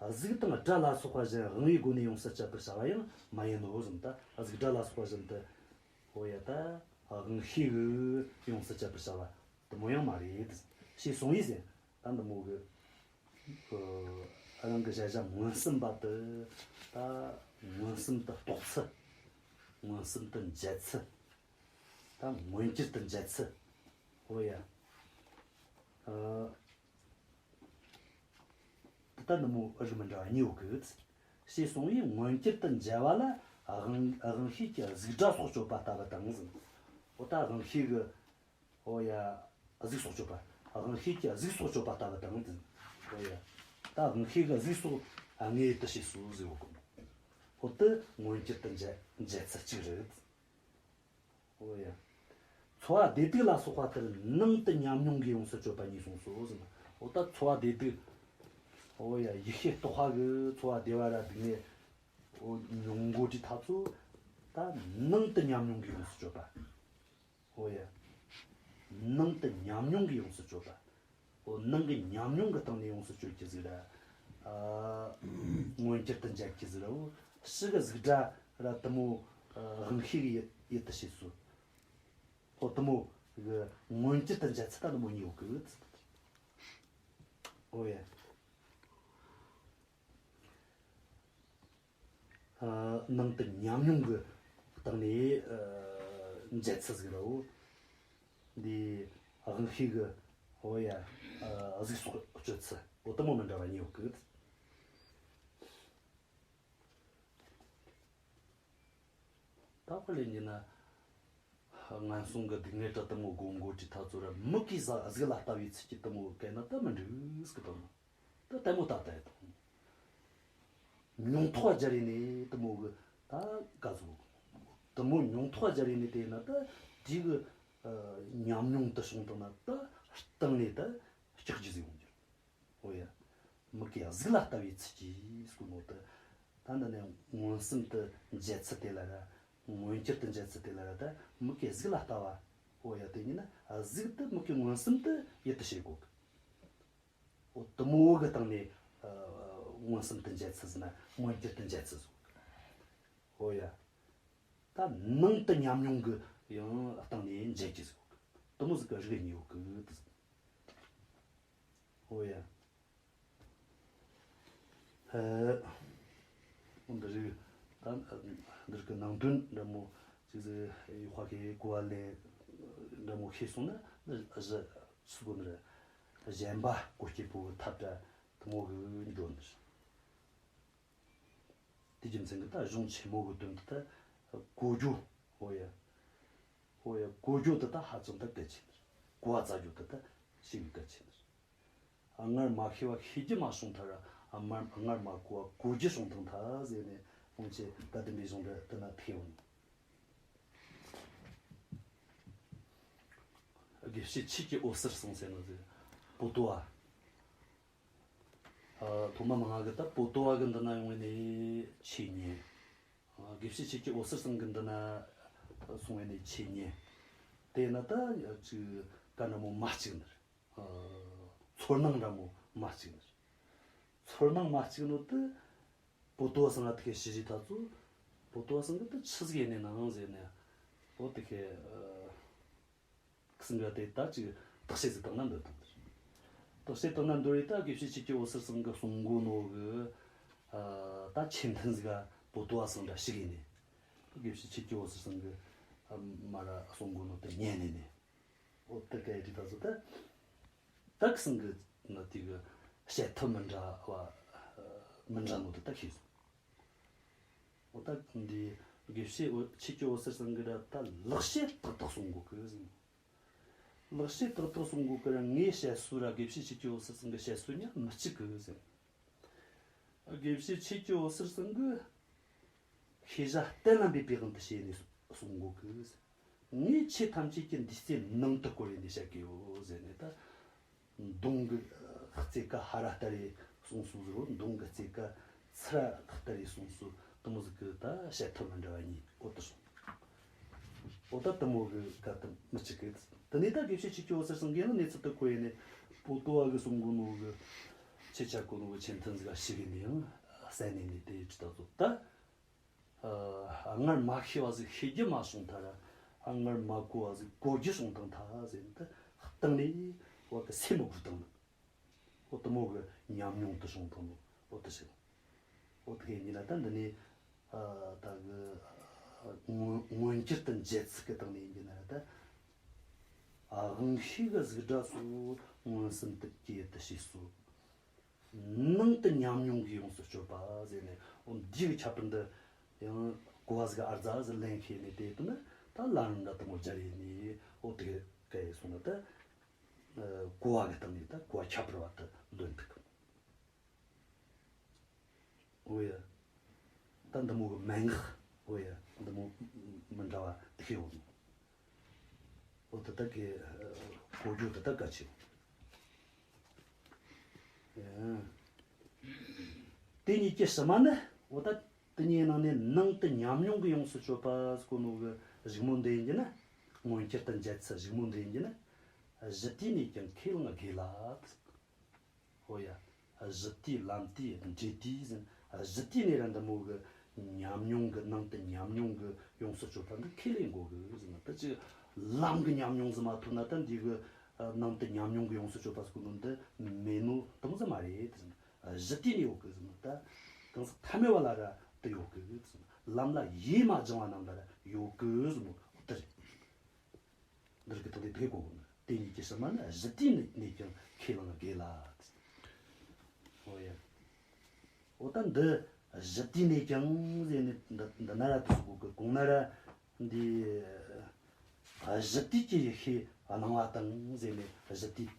གཟུགས་དང་སྒྲ་ལ་སོགས་པ་བཞིན་དབང་པོའི་སྒོ་ནས་ཡོངས་སུ་གཅད་པར་བྱ་བ་ཡང་མ་ཡིན་ནོ་ཟེར། ད་གཟུགས་སྒྲ་ལ་སོགས་པ་བཞིན་དུ། འོ་ཡ། ད་དབང་ཤེས་ཀྱིས་ཡོངས་སུ་གཅད་པར་བྱ་བ་དེ་མོ་ཡང་མ་རེད་ཞེས་གསུངས་པས་ཟེར། ད་འདི་མོ་གི། ཨ། རང་གི་གཞལ་བྱ་མངོན་སུམ་པ་དེ་ད་མངོན་སུམ་དུ་རྟོགས་ཚུལ། མངོན་སུམ་དུ་འཇལ་ཚུལ། ད་མངོན་གྱུར་དུ་འཇལ་ཚུལ། འོ་ཡ། ཨ། ད་ལྟ་འདི་མོ་རིགས་མི་འདྲ་བ་གཉིས་ཡོད་གི། ཞེས་གསུངས་པས་མངོན་གྱུར་དུ་འཇལ་བ་ལ་དབང་དབང་ཤེས་ཀྱིས་གཟུགས་སྒྲ་སོགས་གཅོད་པ་ལྟ་བུ་དང་ཟེར། འོ་ད་དབང་ཤེས་ཀྱིས། འོ་ཡ། གཟུགས་སོགས་གཅོད་པ། དབང་ཤེས་ཀྱིས་གཟུགས་སོགས་གཅོད་པ་ལྟ་བུ་དང་ཟེར། འོ་ཡ། ད་དབང་ཤེས་ཀྱིས་གཟུགས་སོགས་དངོས་དུ་བྱས་སོ་ཟེར་བ་གོ། འོ་དེ་མངོན་གྱུར་དུ་འཇལ་འཇལ་ཚུལ་གཅིག་རེད། འོ་ཡ། ཚོར་བ་བདེ་སྡུག་ལ་སོགས་པ་ལྟར་ནང་དུ་ཉམས་མྱོང་གིས་ཡོངས་སུ་གཅོད་པ་གཉིས་གསུངས་སོ་ཟེར། འོ་ད་ཚོར་བ་བདེ་སྡུག་འོ་ཡ། ཡིད་ཤེས་རྟོག་པ་གིས་ཚོར་བ་བདེ་བ་ར་སྡུག་བསྔལ་འོ་མྱོང་གོ་དུས་ཐག་ཚོ། ད་ནང་དུ་ཉམས་མྱོང་གིས་ཡོངས་སུ་གཅོད་པ། འོ་ཡ། ནང་དུ་ཉམས་མྱོང་གིས་ཡོངས་སུ་གཅོད་པ། འོ་ནང་གི་ཉམས་མྱོང་གི་སྟེང་ནས་ཡོངས་སུ་གཅོད་རྒྱུ་ཟིག་ར། ཨ། མངོན་གྱུར་དུ་འཇལ་རྒྱུ་ཟིག་ར། འོ་ཕྱི་གི་གཟུགས་སྒྲ་ར་དེ་མོ། ཨ། དབང་ཤེས་ཀྱིས་ཡུལ་དུ་བྱས་སོ། འོ་དེ་མོ་གི་མངོན་གྱུར་དུ་འཇལ་ཚུལ་ད་དེ་མོ་གཉིས་ཡོད་གི། འོ་ཡ། ཨ། ནང་དུ་ཉམས་མྱོང་གི་སྟེང་ནས། ཨ། འཇལ་ཚུལ་ཟིག་ར། འོ་འདི་དབང་ཤེས་ཀྱིས། འོ་ཡ། ཨ། གཟུགས་སོགས་གཅོད་ཚུལ། འོ་དེ་མོ་མི་འདྲ་བ་གཉིས་ཡོད་གི། ད་དཔེ་ལེན་རྒྱུ་ན། ངན་སོང་གི་སྡུག་བསྔལ་དྲ་དེ་མོ་སྒོམ་གོ་དྲི་ཐ་ཚོ་ར་མིག་གིས་གཟུགས་ལ་ལྟ་བའི་ཚུལ་གྱིས་དེ་མོ་བཀལ་ན་ད་མི་འགྲིག་གི་དང་། ད་ལྟད་མོ་ལྟ་ལྟ་ཡི་དང་། མྱོང་ཐོག་སྦྱར་ཡིན་ནི་དེ་མོ་གི་ད་ག་ཟུག་དེ་མོ་མྱོང་ཐོག་སྦྱར་ཡིན་ནི་དེ་ན་ད་དེ་གི་ཉམས་མྱོང་དུ་བྱུང་དང་ན་ད་སྟེང་ནས་ད་སྐྲག་རྒྱུ་ཟིག་ཡོང་རྒྱུ། འོ་ཡ། མིག་གིས་གཟུགས་ལ་ལྟ་བའི་ཚུལ་གྱིས་ཟེར་གོ་ནོ་དེ། ད་འདི་ནས་མངོན་སུམ་དུ་འཇལ་ཚུལ་དེ་ལ་ར། མངོན་གྱུར་དུ་འཇལ་ཚུལ་དེ་ལ་ར་ད་མིག་གིས་གཟུགས་ལ་ལྟ་བ། འོ་ཡ། དེ་ཉིད་ན་གཟུགས་དེ་མིག་གིས་མངོན་སུམ་དུ་ཡུལ་དུ་བྱེད་གོ་གི། འོ་དེ་མོ་གི་སྟེང་ནས་ཨ་མངོན་སུམ་དུ་འཇལ་ཚུལ་ཟེར་ན་མངོན་གྱུར་དུ་འཇལ་ཚུལ་ཟེར་གོ་གི། འོ་ཡ། ད་ནང་དུ་ཉམས་མྱོང་གི་ཡང་སྟེང་ནས་འཇལ་རྒྱུ་ཟེར་གོ་གི། དེ་མོ་ཟིག་གི་རིགས་གཉིས་ཡོད་གི་དེ་ཟེར། འོ་ཡ། ཨ། འོ་འདི་རིགས་ད་འདིར་གི་ནང་དོན་འདྲ་མོ་ཅིག་ཟིག་ཡུ་ཧྭ་གི་གོ་བ་ལེན་འདྲ་མོ་ཤེས་སོང་ན་འདི་གཞི་སུ་གོ་ནི་རེད། གཞན་པ་གོ་སྐྱེས་པོ་ཐབས་འདྲ་དེ་མོ་གི་འགྲོ་ནི་རེད། དེའི་རྒྱུ་མཚན་གྱིས་ད་གཞུང་ཆེན་མོ་གི་དོན་དུ་ད་གོ་རྒྱུ། འོ་ཡ། འོ་ཡ། གོ་རྒྱུ་དེ་ད་ཧ་ཅང་ད་གལ་ཆེ་ནི་རེད། གོ་བ་བཙལ་རྒྱུ་དེ་ད་ཞེ་གི་གལ་ཆེ་ནི་རེད། སྔར་མ་ཤེས་པ་ཤེས་རྒྱུ་མ་བྱུང་ཐལ་ར། སྔར་སྔར་མ་གོ་བ་གོ་རྒྱུ་བྱུང་ཐང་ཐལ་ཟེར་ནས་སྔོན་ཆད་བཀའ་གདམས་པའི་གཞུང་འདི་དེ་ན་ཐུག་ཡོང་ནི། དགེ་བཤེས་ཆོས་ཀྱི་འོད་ཟེར་ཚང་ཟེར་ནོ་ཟེར། པོ་ཏོ་བ། ཨ། ཐོག་མ་མང་ང་གི་ད་པོ་ཏོ་བ་གི་འདི་ན་ཡོང་བའི་ནི་ཆོས་ཉན། ཨ། དགེ་བཤེས་ཆོས་ཀྱི་འོད་ཟེར་ཚང་གི་འདི་ན་སོང་བའི་ནི་ཆོས་ཉན། དེ་ན་ད་ཅིག་ག་འདྲ་མོ་མ་གཅིག་ནི་རེད། ཨ། ཚོར་སྣང་འདྲ་མོ་མ་གཅིག་ནི་རེད། ཚོར་སྣང་མ་གཅིག་ནོ་དེ་པོ་ཏོ་བ་ཚང་ང་དེ་གི་ཞི་རི་ཐ་ཚོ། པོ་ཏོ་བ་ཚང་གི་དེ་ཆི་ཟིག་ཡིན་ནི་ནང་ཟེར་ནས། འོ་དེ་གི་ཨ། ཁི་སང་ག་དེ་ད་ཅིག་བརྟག་དཔྱད་ཟིག་བཏང་ན་འདོད་དང་། བརྟག་དཔྱད་བཏང་ན་འདོད་རེད། ད་དགེ་བཤེས་ཆོས་ཀྱི་འོད་ཟེར་ཚང་གི་གསུང་གོ་ནོ་གི་ཨ། ད་ཆོས་ཐུན་ཟིག་ག་པོ་ཏོ་བ་ཚང་འདྲ་ཞུགས་ཡིན་ནི། དགེ་བཤེས་ཆོས་ཀྱི་འོད་ཟེར་ཚང་གི་ཨ། མ་ར་གསུང་གོ་ནོ་དེ་ཉན་ནི་ནི། འོ་དེ་ག་ཡི་ད་ཚོ་ད་ད་ཁི་སང་གི་ནི་དེ་གི་བཤད་ཐབས་མི་འདྲ་བ་མི་འདྲ་ནོ་དེ་ད་ཤེས་སོང་། འོ་ད་འདི་དགེ་བཤེས་འོ་ཆོས་ཀྱི་འོད་ཟེར་ཚང་གི་ར་ད་ལེགས་བཤད་ཏག་ཏག་གསུང་གོ་གི་ཟེར། ལེགས་བཤད་ཏག་ཏག་གསུང་གོ་གི་ར་ངའི་བཤད་སྲོལ་ར་དགེ་བཤེས་ཆོས་ཀྱི་འོད་ཟེར་ཚང་གི་བཤད་སྲོལ་གཉིས་མི་གཅིག་གི་ཟེར། དགེ་བཤེས་ཆོས་ཀྱི་འོད་ཟེར་ཚང་གི་ཤེས་བྱ་གཏན་ལ་འབེབས་པའི་དབང་དུ་བྱས་ནས་གསུང་གོ་གི་ཟེར། ངས་ཆོས་ཐམས་ཅད་ཀྱི་འདུས་རྩེ་ནང་དུ་བསྐོར་ནས་བཤད་གི་ཡོད་ཟེར་ནས་ད། མདུང་གི་རྩེ་ཀ་ཧ་ར་སྟེར་རེ་གསུངས་སོ་ཟེར་རོ། མདུང་གི་རྩེ་ཀ་ཚུ་ར་སྟེར་རེ་གསུངས་སོ། དེ་མོ་ཟིག་གི་ད་བཤད་ཐབས་མི་འདྲ་བ་གཉིས་འོ་དེ་སོང་། འོ་ད་དེ་མོ་གི་ག་དེ་མི་གཅིག་གི། དེ་ནས་ད་དགེ་བཤེས་ཆོས་ཀྱི་འོད་ཟེར་ཚང་གིས་ཡང་གནས་ཚུལ་དེ་གོ་ཡེ་ནས་པོ་ཏོ་བ་གི་གསུང་གོ་ནོ་གི་ཆོས་ཆ་གོ་ནོ་གི་ཆོས་ཐུན་ཟིག་ག་ཞུགས་ཡེ་ནས་ཡང་གསན་ནས་ནས་དེ་ཅི་ད་ཚོ་ད། ཨ། སྔར་མ་ཤེས་པ་ཟིག་ཤེས་རྒྱུ་མ་བྱུང་ཐལ་ར། སྔར་མ་གོ་བ་ཟིག་གོ་རྒྱུ་བྱུང་ཐང་ཐལ་ཟེར་ནི་དེ་སྟེང་ནས་བ་གི་སེམས་མི་དགོས་དང་། འོ་དེ་མོ་གི་ཉམས་མྱོང་དུ་བྱུང་ཐང་ནོ། འོ་དེ་ཟེར། འོ་དེ་ཡིན་ན་ད་འདི་ནས་ཨ། ད་གི་མངོན་མངོན་གྱུར་དུ་འཇལ་ཚུལ་གི་སྟེང་ནས་ཡིན་རྒྱུ་ན་ད། ཨ། དབང་ཤེས་གི་གཟུགས་སྒྲ་སོགས་མངོན་སུམ་དུ་སྐྱེ་ཡུལ་དུ་བྱས་སོ། ནང་དུ་ཉམས་མྱོང་གིས་ཡོངས་སུ་གཅོད་པ་ཟེར་ནས། འོ་འདི་གི་ཁྱད་པར་འདི་ཡང་གོ་བ་ཟིག་ཨར་ཛ་ཟིག་ལེན་ཤེས་ནས་དེ་དུས་ན་ད་ལམ་རིམ་འདྲ་དེ་མོ་སྦྱར་ཡེ་ནས། འོ་དེ་ག་ཡེ་སོང་ན་ད་གོ་བ་གི་སྟེང་ནས་ད་གོ་བ་ཁྱད་པར་བ་དེ་ལོན་ཐུབ་གི། འོ་ཡ། ད་འདི་མོ་གི་མན་ངག་འོ་ཡ། འདི་མོ་མི་འདྲ་བ་དེ་ཤེས་འོང་། འོ་ད་ལྟ་གི་གོ་རྒྱུ་ད་ལྟ་གལ་ཆེ། ཡ། དེ་གཉིས་ཀྱི་ཕྱི་མ་ནི། འོ་ད་དེ་གཉིས་ནང་ནས་ནང་དུ་ཉམས་མྱོང་གིས་ཡོངས་སུ་གཅོད་པ་ཟེར་གོ་ནོ་གི་གཞུག་མོ་འདི་ཡིན་རྒྱུ་ན། མངོན་གྱུར་དུ་འཇལ་ཚུལ་གཞུག་མོ་འདི་ཡིན་རྒྱུ་ན། གཞི་དུས་ནས་ཀྱང་ཁས་བླངས་དགོས་ལ། འོ་ཡ། གཞི་དུས་ལམ་དུས་འབྲས་དུས་ཟེར། གཞི་དུས་ནས་ར་འདི་མོ་གི་ཉམས་མྱོང་གི་ནང་དུ་ཉམས་མྱོང་གིས་ཡོངས་སུ་གཅོད་པ་འདི་ཁས་ལེན་དགོས་གི་ཟེར་ན། ད་ཅི་ལམ་གི་ཉམས་མྱོང་ཟིག་མ་ཐོབ་ན་ད་འདི་གི་ནང་དུ་ཉམས་མྱོང་གིས་ཡོངས་སུ་གཅོད་པ་ཟེར་གོ་ནོ་འདི་མེད་ནོ་དེ་མོ་ཟིག་མ་རེད་ཟེར། གཞི་དུས་ནས་ཡོད་གི་ཟེར་ན། ད་གང་ཟག་ཐ་མལ་པ་ལ་ར་དེ་ཡོད་གི་ཟེར་ན། ལམ་ལ་ཡེ་མ་སྦྱང་བ་རྣམས་ལ་ར་ཡོད་གི་ཟེར་ནོ་དེ་རེད། འདིར་གི་ཐོག་ནས་དེ་གོ་དགོས་ནི། དེ་གཉིས་ཀྱི་ཕྱི་མ་ནི་གཞི་དུས་ནས་ཀྱང་ཁས་བླངས་དགོས་ལ། འོ་ཡ། འོ་ད་འདི་གཞི་དུས་ནས་ཀྱང་ཟེར་ནས་འདི་འདི་ན་ར་དེ་ཟེར་གོ་གི། གོང་ན་ར་འདི་ གཞི་དུས་ཀྱི་ཡིད་ཤེས་སྣང་བ་དང་ཟེར་ནས་གཞི་དུས་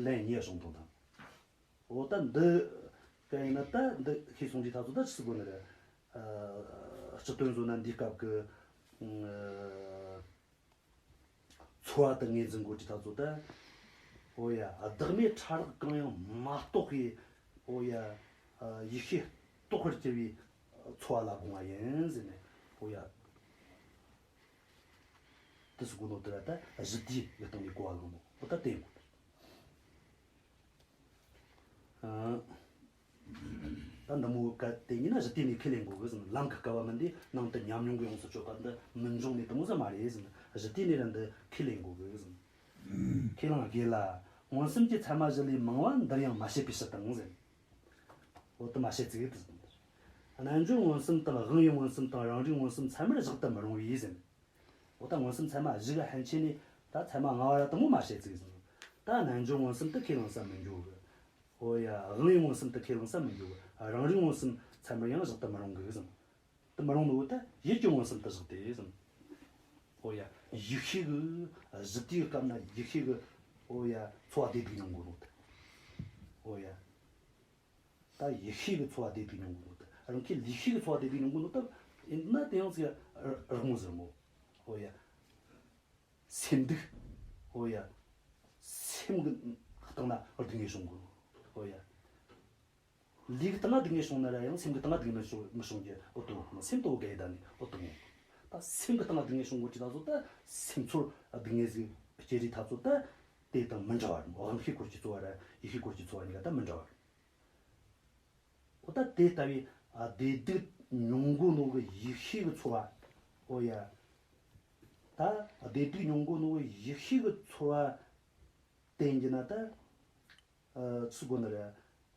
ལན་གཉིས་གསུངས་དོན་དང་། འོ་ད་འདི་ག་ཡིན་ན་ད་འདི་ཤེས་སོང་དུས་ད་ཚོ་ད་ཆི་ཟིག་དགོས་ནི་རེད། ཨ། སྤྱི་དོན་བཟོ་ན་འདིའི་སྐབས་ཀྱི་ཨ། ཚོར་བ་དང་ངོས་འཛིན་དགོས་དུས་ད་ཚོ་ད། འོ་ཡ། བདག་མེད་ཕྲ་རགས་གང་ཡང་མ་རྟོགས་པའི། འོ་ཡ། ཡིད་ཤེས་རྟོགས་པར་གྱུར་པའི་ཚོར་བ་ལ་དགོངས་པ་ཡིན་ཟེར་ནས། འོ་ཡ། དེ་ཟེར་གོ་ནོ་དེ་ར་ད་གཞི་དུས་ཀྱི་སྟེང་ནས་གོ་བ་ལོན་ནོ། འོ་ད་དེ་ཡིན་དགོས། ཨ། ད་འདི་མོ་ག་དེ་ཡིན་ན་གཞི་དུས་ནས་ཁས་ལེན་དགོས་གི་ཟེར། ལམ་གྱི་སྐལ་བ་མིན་ཏེ་ནང་དུ་ཉམས་མྱོང་གིས་ཡོངས་སུ་གཅོད་པ་འདི་མི་འབྱུང་ནི་དེ་མོ་ཟིག་མ་རེད་ཟེར། གཞི་དུས་ནས་ར་འདི་ཁས་ལེན་དགོས་གི་ཟེར། ཁས་བླངས་དགོས་ལ། མངོན་སུམ་གྱི་ཚད་མ་བཞི་ལས་མང་བ་འདིར་ཡང་མ་བཤད་པའི་ཕྱིར་དང་ཟེར། འོ་དེ་མ་བཤད་ཚིག་དེ་ཟེར། རྣལ་འབྱོར་མངོན་སུམ་དང་དབང་པོའི་མངོན་སུམ་དང་རང་རིག་མངོན་སུམ་ཚད་མར་བཞག་ཏུ་མི་རུང་བས་ཟེར། འོ་ད་མངོན་སུམ་ཚད་མ་བཞི་གི་ཕན་ཆད་ནས་ད་ཚད་མ་ལྔ་བ་ར་དེ་མོ་མ་བཤད་ཚིག་ཟེར། ད་རྣལ་འབྱོར་མངོན་སུམ་དུ་ཁས་བླངས་ས་མི་འགྱུར་གི། འོ་ཡ། དབང་པོའི་མངོན་སུམ་དུ་ཁས་བླངས་ས་མི་འགྱུར་གི། རང་རིག་མངོན་སུམ་ཚད་མར་ཡང་བཞག་ཏུ་མི་རུང་གི་ཟེར། དེ་མི་རུང་ནོ་ད་ཡིད་ཀྱི་མངོན་སུམ་དུ་བཞག་སྟེ་ཟེར། འོ་ཡ། ཡིད་ཤེས་གི་གཞི་དུས་སྐབས་ན་ཡིད་ཤེས་གི། འོ་ཡ། ཚོར་བ་བདེ་སྡུག་མྱོང་གོ་ནོ་ད། འོ་ཡ། ད་ཡིད་ཤེས་ཀྱི་ཚོར་བ་བདེ་སྡུག་མྱོང་གོ་ནོ་ད། རང་གི་ལུས་ཤེས་ཀྱི་ཚོར་བ་བདེ་སྡུག་མྱོང་གོ་ནོ་ད། ཡིན་ན་དེ་ཡང་ཚེ་རགས་མོ་ཟེར་མོ། ཨོ་ཡ། སེམས་སྡུག་ཨོ་ཡ། སེམས་ཀྱི་སྟེང་ན་སྡུག་བསྔལ་བྱུང་གོ། ཨོ་ཡ། ལུས་ཀྱི་སྟེང་ན་སྡུག་བསྔལ་བྱུང་ན་ར་ཡང་སེམས་ཀྱི་སྟེང་ན་སྡུག་བསྔལ་བྱུང་མི་བྱུང་གི་ཨོ་དོ། སེམས་དོ་ག་ཡི་ད་ནི་ཨོ་དོ། ད་སེམས་ཀྱི་སྟེང་ན་སྡུག་བསྔལ་བྱུང་གོ་ཅི་ད་ཚོ་ད་སེམས་ཚོར་སྡུག་བསྔལ་ཟིག་སྐྱེ་རི་ད་ཚོ་ད། དེ་དང་མི་འདྲ་བ་རེད་མོ། དབང་ཤེས་སྐོར་གྱི་ཚོར་བ་ར་ཡིད་ཤེས་སྐོར་གྱི་ཚོར་བ་གཉིས་ཀ་ད་མི་འདྲ་བ་རེད། འོ་ད་དེ་ལྟ་བུའི་ཨ་བདེ་སྡུག་མྱོང་གོ་ནོ་གི་ཡིད་ཤེས་ཀྱི་ཚོར་བ། འོ་ཡ། ད་བདེ་སྡུག་མྱོང་གོ་ནོ་གི་ཡིད་ཤེས་ཀྱི་ཚོར་བ་དེ་ཡིན་ན་ད། ཨ་ཚུགས་གོ་ནི་རེད།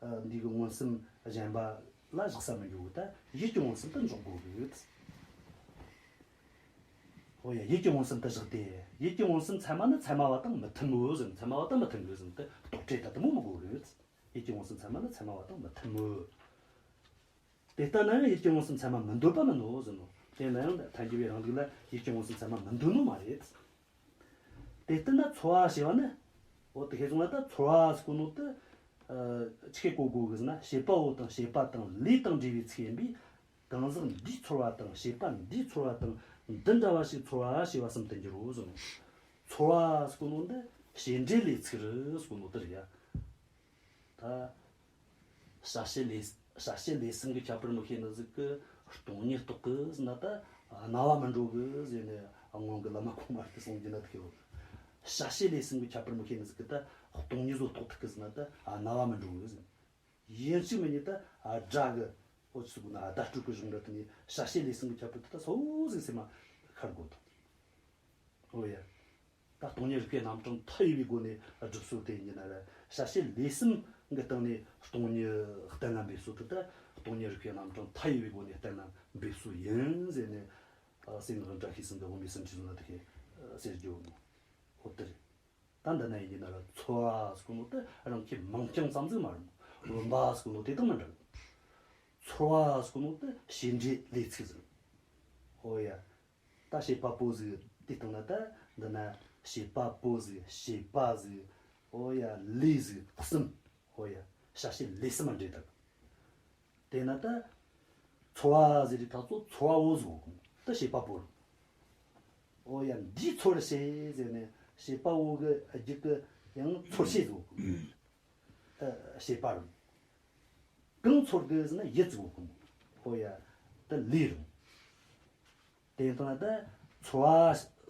ཨ་འདི་གི་མངོན་སུམ་གཞན་པ་ལ་བཞག་ས་མི་འགྱོ་གི། ད་ཡིད་ཀྱི་མངོན་སུམ་དུ་འཇོག་དགོས་གི། འོ་ཡ། ཡིད་ཀྱི་མངོན་སུམ་དུ་བཞག་སྟེ། ཡིད་ཀྱི་མངོན་སུམ་ཚད་མ་ནི་ཚད་མ་བ་དང་མི་མཐུན་མོ་ཟེར། ཚད་མ་བ་དང་མི་མཐུན་གི་ཟེར་ཏེ་རྟོག་བྲལ་ད་དེ་མོ་མི་དགོས་གི། ཡིད་ཀྱི་མངོན་སུམ་ཚད་མ་ནི་ཚད་མ་བ་དང་མི་མཐུན་མོད། དེ་ལྟ་ན་ཡང་ཡིད་ཀྱི་མངོན་སུམ་ཚད་མ་མི་འདོད་པ་མིན་ནོ་ཟེར་ནོ། དེ་ན་ཡང་ཐལ་འགྱུར་བའི་རང་ལུགས་ལ་ཡིད་ཀྱི་མངོན་སུམ་ཚད་མ་མི་འདོད་ནོ་མ་རེད། དེ་ལྟ་ན་ཚོར་བ་ཞེས་པ་ནི། འོ་དེ་ཁེ་སོང་ལ་ད་ཚོར་བ་ཟེར་གོ་ནོ་དེ། ཨ་ཆི་གོ་དགོས་གི་ཟེར་ན་བྱེད་པ་པོ་དང་བྱེད་པ་དང་ལས་དང་འབྲེལ་བའི་ཚིག་ཡིན་པས། གང་ཟག་འདིས་ཚོར་བ་དང་བྱེད་པ་འདིས་ཚོར་བ་དང་འདི་འདྲ་བ་ཞིག་ཚོར་བ་ཞེས་པ་གསུམ་དུ་འགྱུར་རོ་ཟེར་ནོ། ཚོར་བ་ཟེར་གོ་ནོ་འདི་བྱེད་འབྲེལ་ལས་ཚིག་རེད་ཟེར་གོ་ནོ་དེ་རེད་ཡ། ད་བྱ་བྱེད་ལས་བྱ་བྱེད་ལས་གསུམ་གྱི་ཁྱད་པར་མི་ཤེས་ནི་ཟིག་གིས་སྟོང་ཉིད་རྟོགས་གི་ཟེར་ན་ད་རྣ་བ་མི་འགྲོ་གི་ཟེར་ནས་སྔོན་གྱི་བླ་མ་གོང་མ་དེ་གསུང་རྒྱུ་ན་ཐུག་ཡོད། བྱ་བྱེད་ལས་གསུམ་གྱི་ཁྱད་པར་མི་ཤེས་ནི་ཟིག་གིས་ད་སྟོང་ཉིད་བཟོ་རྟོགས་ཐུབ་གི་ཟེར་ན་ད་རྣ་བ་མི་འགྲོ་གི་ཟེར། ཡིན་གཅིག་མིན་གཉིས་ད་ཨ་སྒྲ་གི་འོ་ཚུགས་ན་ཨ་བརྡ་སྤྲོད་གི་གཞུང་འདྲ་དེ་ནས་བྱ་བྱེད་ལས་གསུམ་གྱི་ཁྱད་པར་དེ་ད་སོ་ཟིག་སེམས་མ་ཁར་དགོས་དང་། འོ་ཡ། ད་སྟོང་ཉིད་རིག་པའི་རྣམ་གྲངས་མཐའ་ཡས་པའི་སྒོ་ནས་སྒྲུབ་སྲོལ་དེ་ཡིན་ན་ར་བྱ་བྱེད་ལས་གསུམ་གི་སྟེང་ནས་སྟོང་ཉིད་གཏན་ལ་འབེབས་སྲོལ་དེ་ད་སྟོང་ཉིད་རིག་པའི་རྣམ་གྲངས་མཐའ་ཡས་པའི་སྒོ་ནས་གཏན་ལ་འབེབས་སྲོལ་ཡིན་ཟེར་ནས། སེམས་ངག་བཀྲ་ཤིས་སེམས་དང་དབུ་མའི་སེམས་ཀྱི་བཟོ་ན་དེ་ཁས་ཟེར་རྒྱུ་ཡོད་མོ། འོ་དེ་རེད། ད་འདི་ན་ཡིན་གྱི་ན་ར་ཚོར་བ་ཟེར་གོ་ནོ་དེ་རང་གི་མིང་རྐྱང་ཙམ་ཟིག་མ་རེད་མོ། བུམ་པ་ཟེར་གོ་ནོ་དེ་དང་མི་འདྲ་གི། ཚོར་བ་ཟེར་གོ་ནོ་དེ་བྱེད་འབྲེལ་ལས་ཚིག་ཟིག། ཨོ་ཡ། ད་བྱེད་པ་པོ་ཟིག་དེ་སྟེང་ན་ད་འདི་ན་བྱེད་པ་པོ་ཟིག་བྱེད་པ་ཟིག་ཨོ་ཡ། ལས་ཟིག་གསུམ། ཨོ་ཡ། བྱ་བྱེད་ལས་གསུམ་མ་འདྲེས་དང་། དེ་ན་ད་ཚོར་བ་ཟེར་རི་ཐག་ཚོ་ཚོར་བ་བོ་ཟིག་ད་བྱེད་པ་པོ་རེད། ཨོ་ཡ། འདིས་ཚོར་བྱེད་ཟེར་ནས་བྱེད་པ་བོ་གི་རྒྱུད་གི་ཡང་ཚོར་བྱེད་ཟིག་ད་བྱེད་པ་རེད། གང་ཚོར་གི་ཟེར་ན་ཡིད་ཟིག་གོ། ཨོ་ཡ། ད་ལས་རུང་། དེ་ཡིན་ན་ད་ཚོར་བ་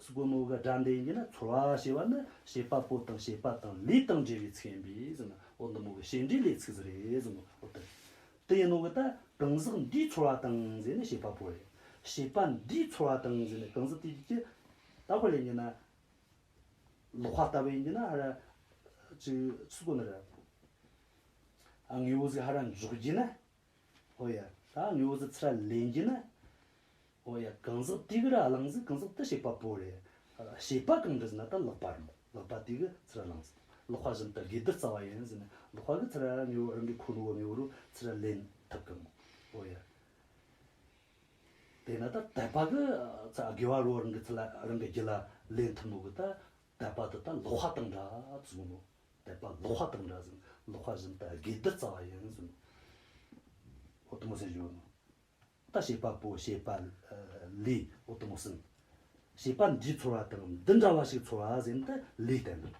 ཟེར་གོ་ནོ་གི་སྒྲ་འདི་ཡིན་གྱི་ན་ཚོར་བ་ཞེས་པ་ནི་བྱེད་པ་པོ་དང་བྱེད་པ་དང་ལས་དང་འབྲེལ་བའི་ཚིག་ཡིན་པས་ཟེར་ན་འོ་འདི་མོ་གི་བྱེད་འབྲེལ་ལས་ཚིག་ཟིག་རེད་ཟེར་ནོ། འོ་དེ་དེ་ཡིན་ནོ་གི་ད་གང་ཟག་འདིས་ཚོར་བ་དང་ཟེར་ནི་བྱེད་པ་པོ་རེད། བྱེད་པ་འདིས་ཚོར་བ་དང་ཟེར་ནི་གང་ཟག་དེ་ཀྱི་ད་ཁོ་ལས་ཡིན་ན། ལག་པ་ལྟ་བུ་ཡིན་གྱི་ན་ཧ་ར་ཅིག་ཚུགས་གོ་ནི་རེད། ཨ་དངོས་པོ་ཟིག་ཧ་ར་འཇོག་རྒྱུ་ན། ཨོ་ཡ། ད་དངོས་པོ་ཟིག་ཚུར་ར་ལེན་རྒྱུ་ན། ཨོ་ཡ། གང་ཟག་དེ་གི་ར་བླངས་ཟིག་གང་ཟག་དེ་བྱེད་པ་པོ་རེད། བྱེད་པ་གང་འདྲ་ཟེར་ན་ད་ལག་པ་རེད། ལག་པ་དེ་གི་ཚུར་ར་བླངས་ཟིག་ལག་པ་བཞིན་དུ་དགེ་སྡུད་རྩ་བ་ཡིན་ཟེར་ན་ལག་པ་གི་ཚུར་ར་དངོས་པོ་རང་གི་ཁོ་ནོ་དངོས་པོ་རུ་ཚུར་ར་ལེན་ཐུབ་གི་མོ། ཨོ་ཡ། དེ་ན་ད་དད་པ་གི་ཚ་དགེ་བ་རོ་རང་གི་ཚུར་ར་རང་གི་རྒྱུད་ལ་ ལེན་ཐུབ་ནོ་གི་ད་དད་པ་དེ་ད་ལག་པ་དང་འདྲ་ཟེར་ནོ། དད་པ་ལག་པ་དང་འདྲ་ཟེར། ལག་པ་བཞིན་དུ་དགེ་སྡུད་རྩ་བ་ཡིན་ཟེར་ནོ། འོ་དེ་མོ་ཟེར་རྒྱུ་ནོ། ད་བྱེད་པ་པོ། བྱེད་པ་ལས། འོ་དེ་མོ་ཟེར། བྱེད་པ་འདིས་ཚོར་བ་དང་འདི་འདྲ་བ་ཞིག་ཚོར་བ་ཟེར་ནོ་ད་ལས་བསྟན་ནོ། བྱ་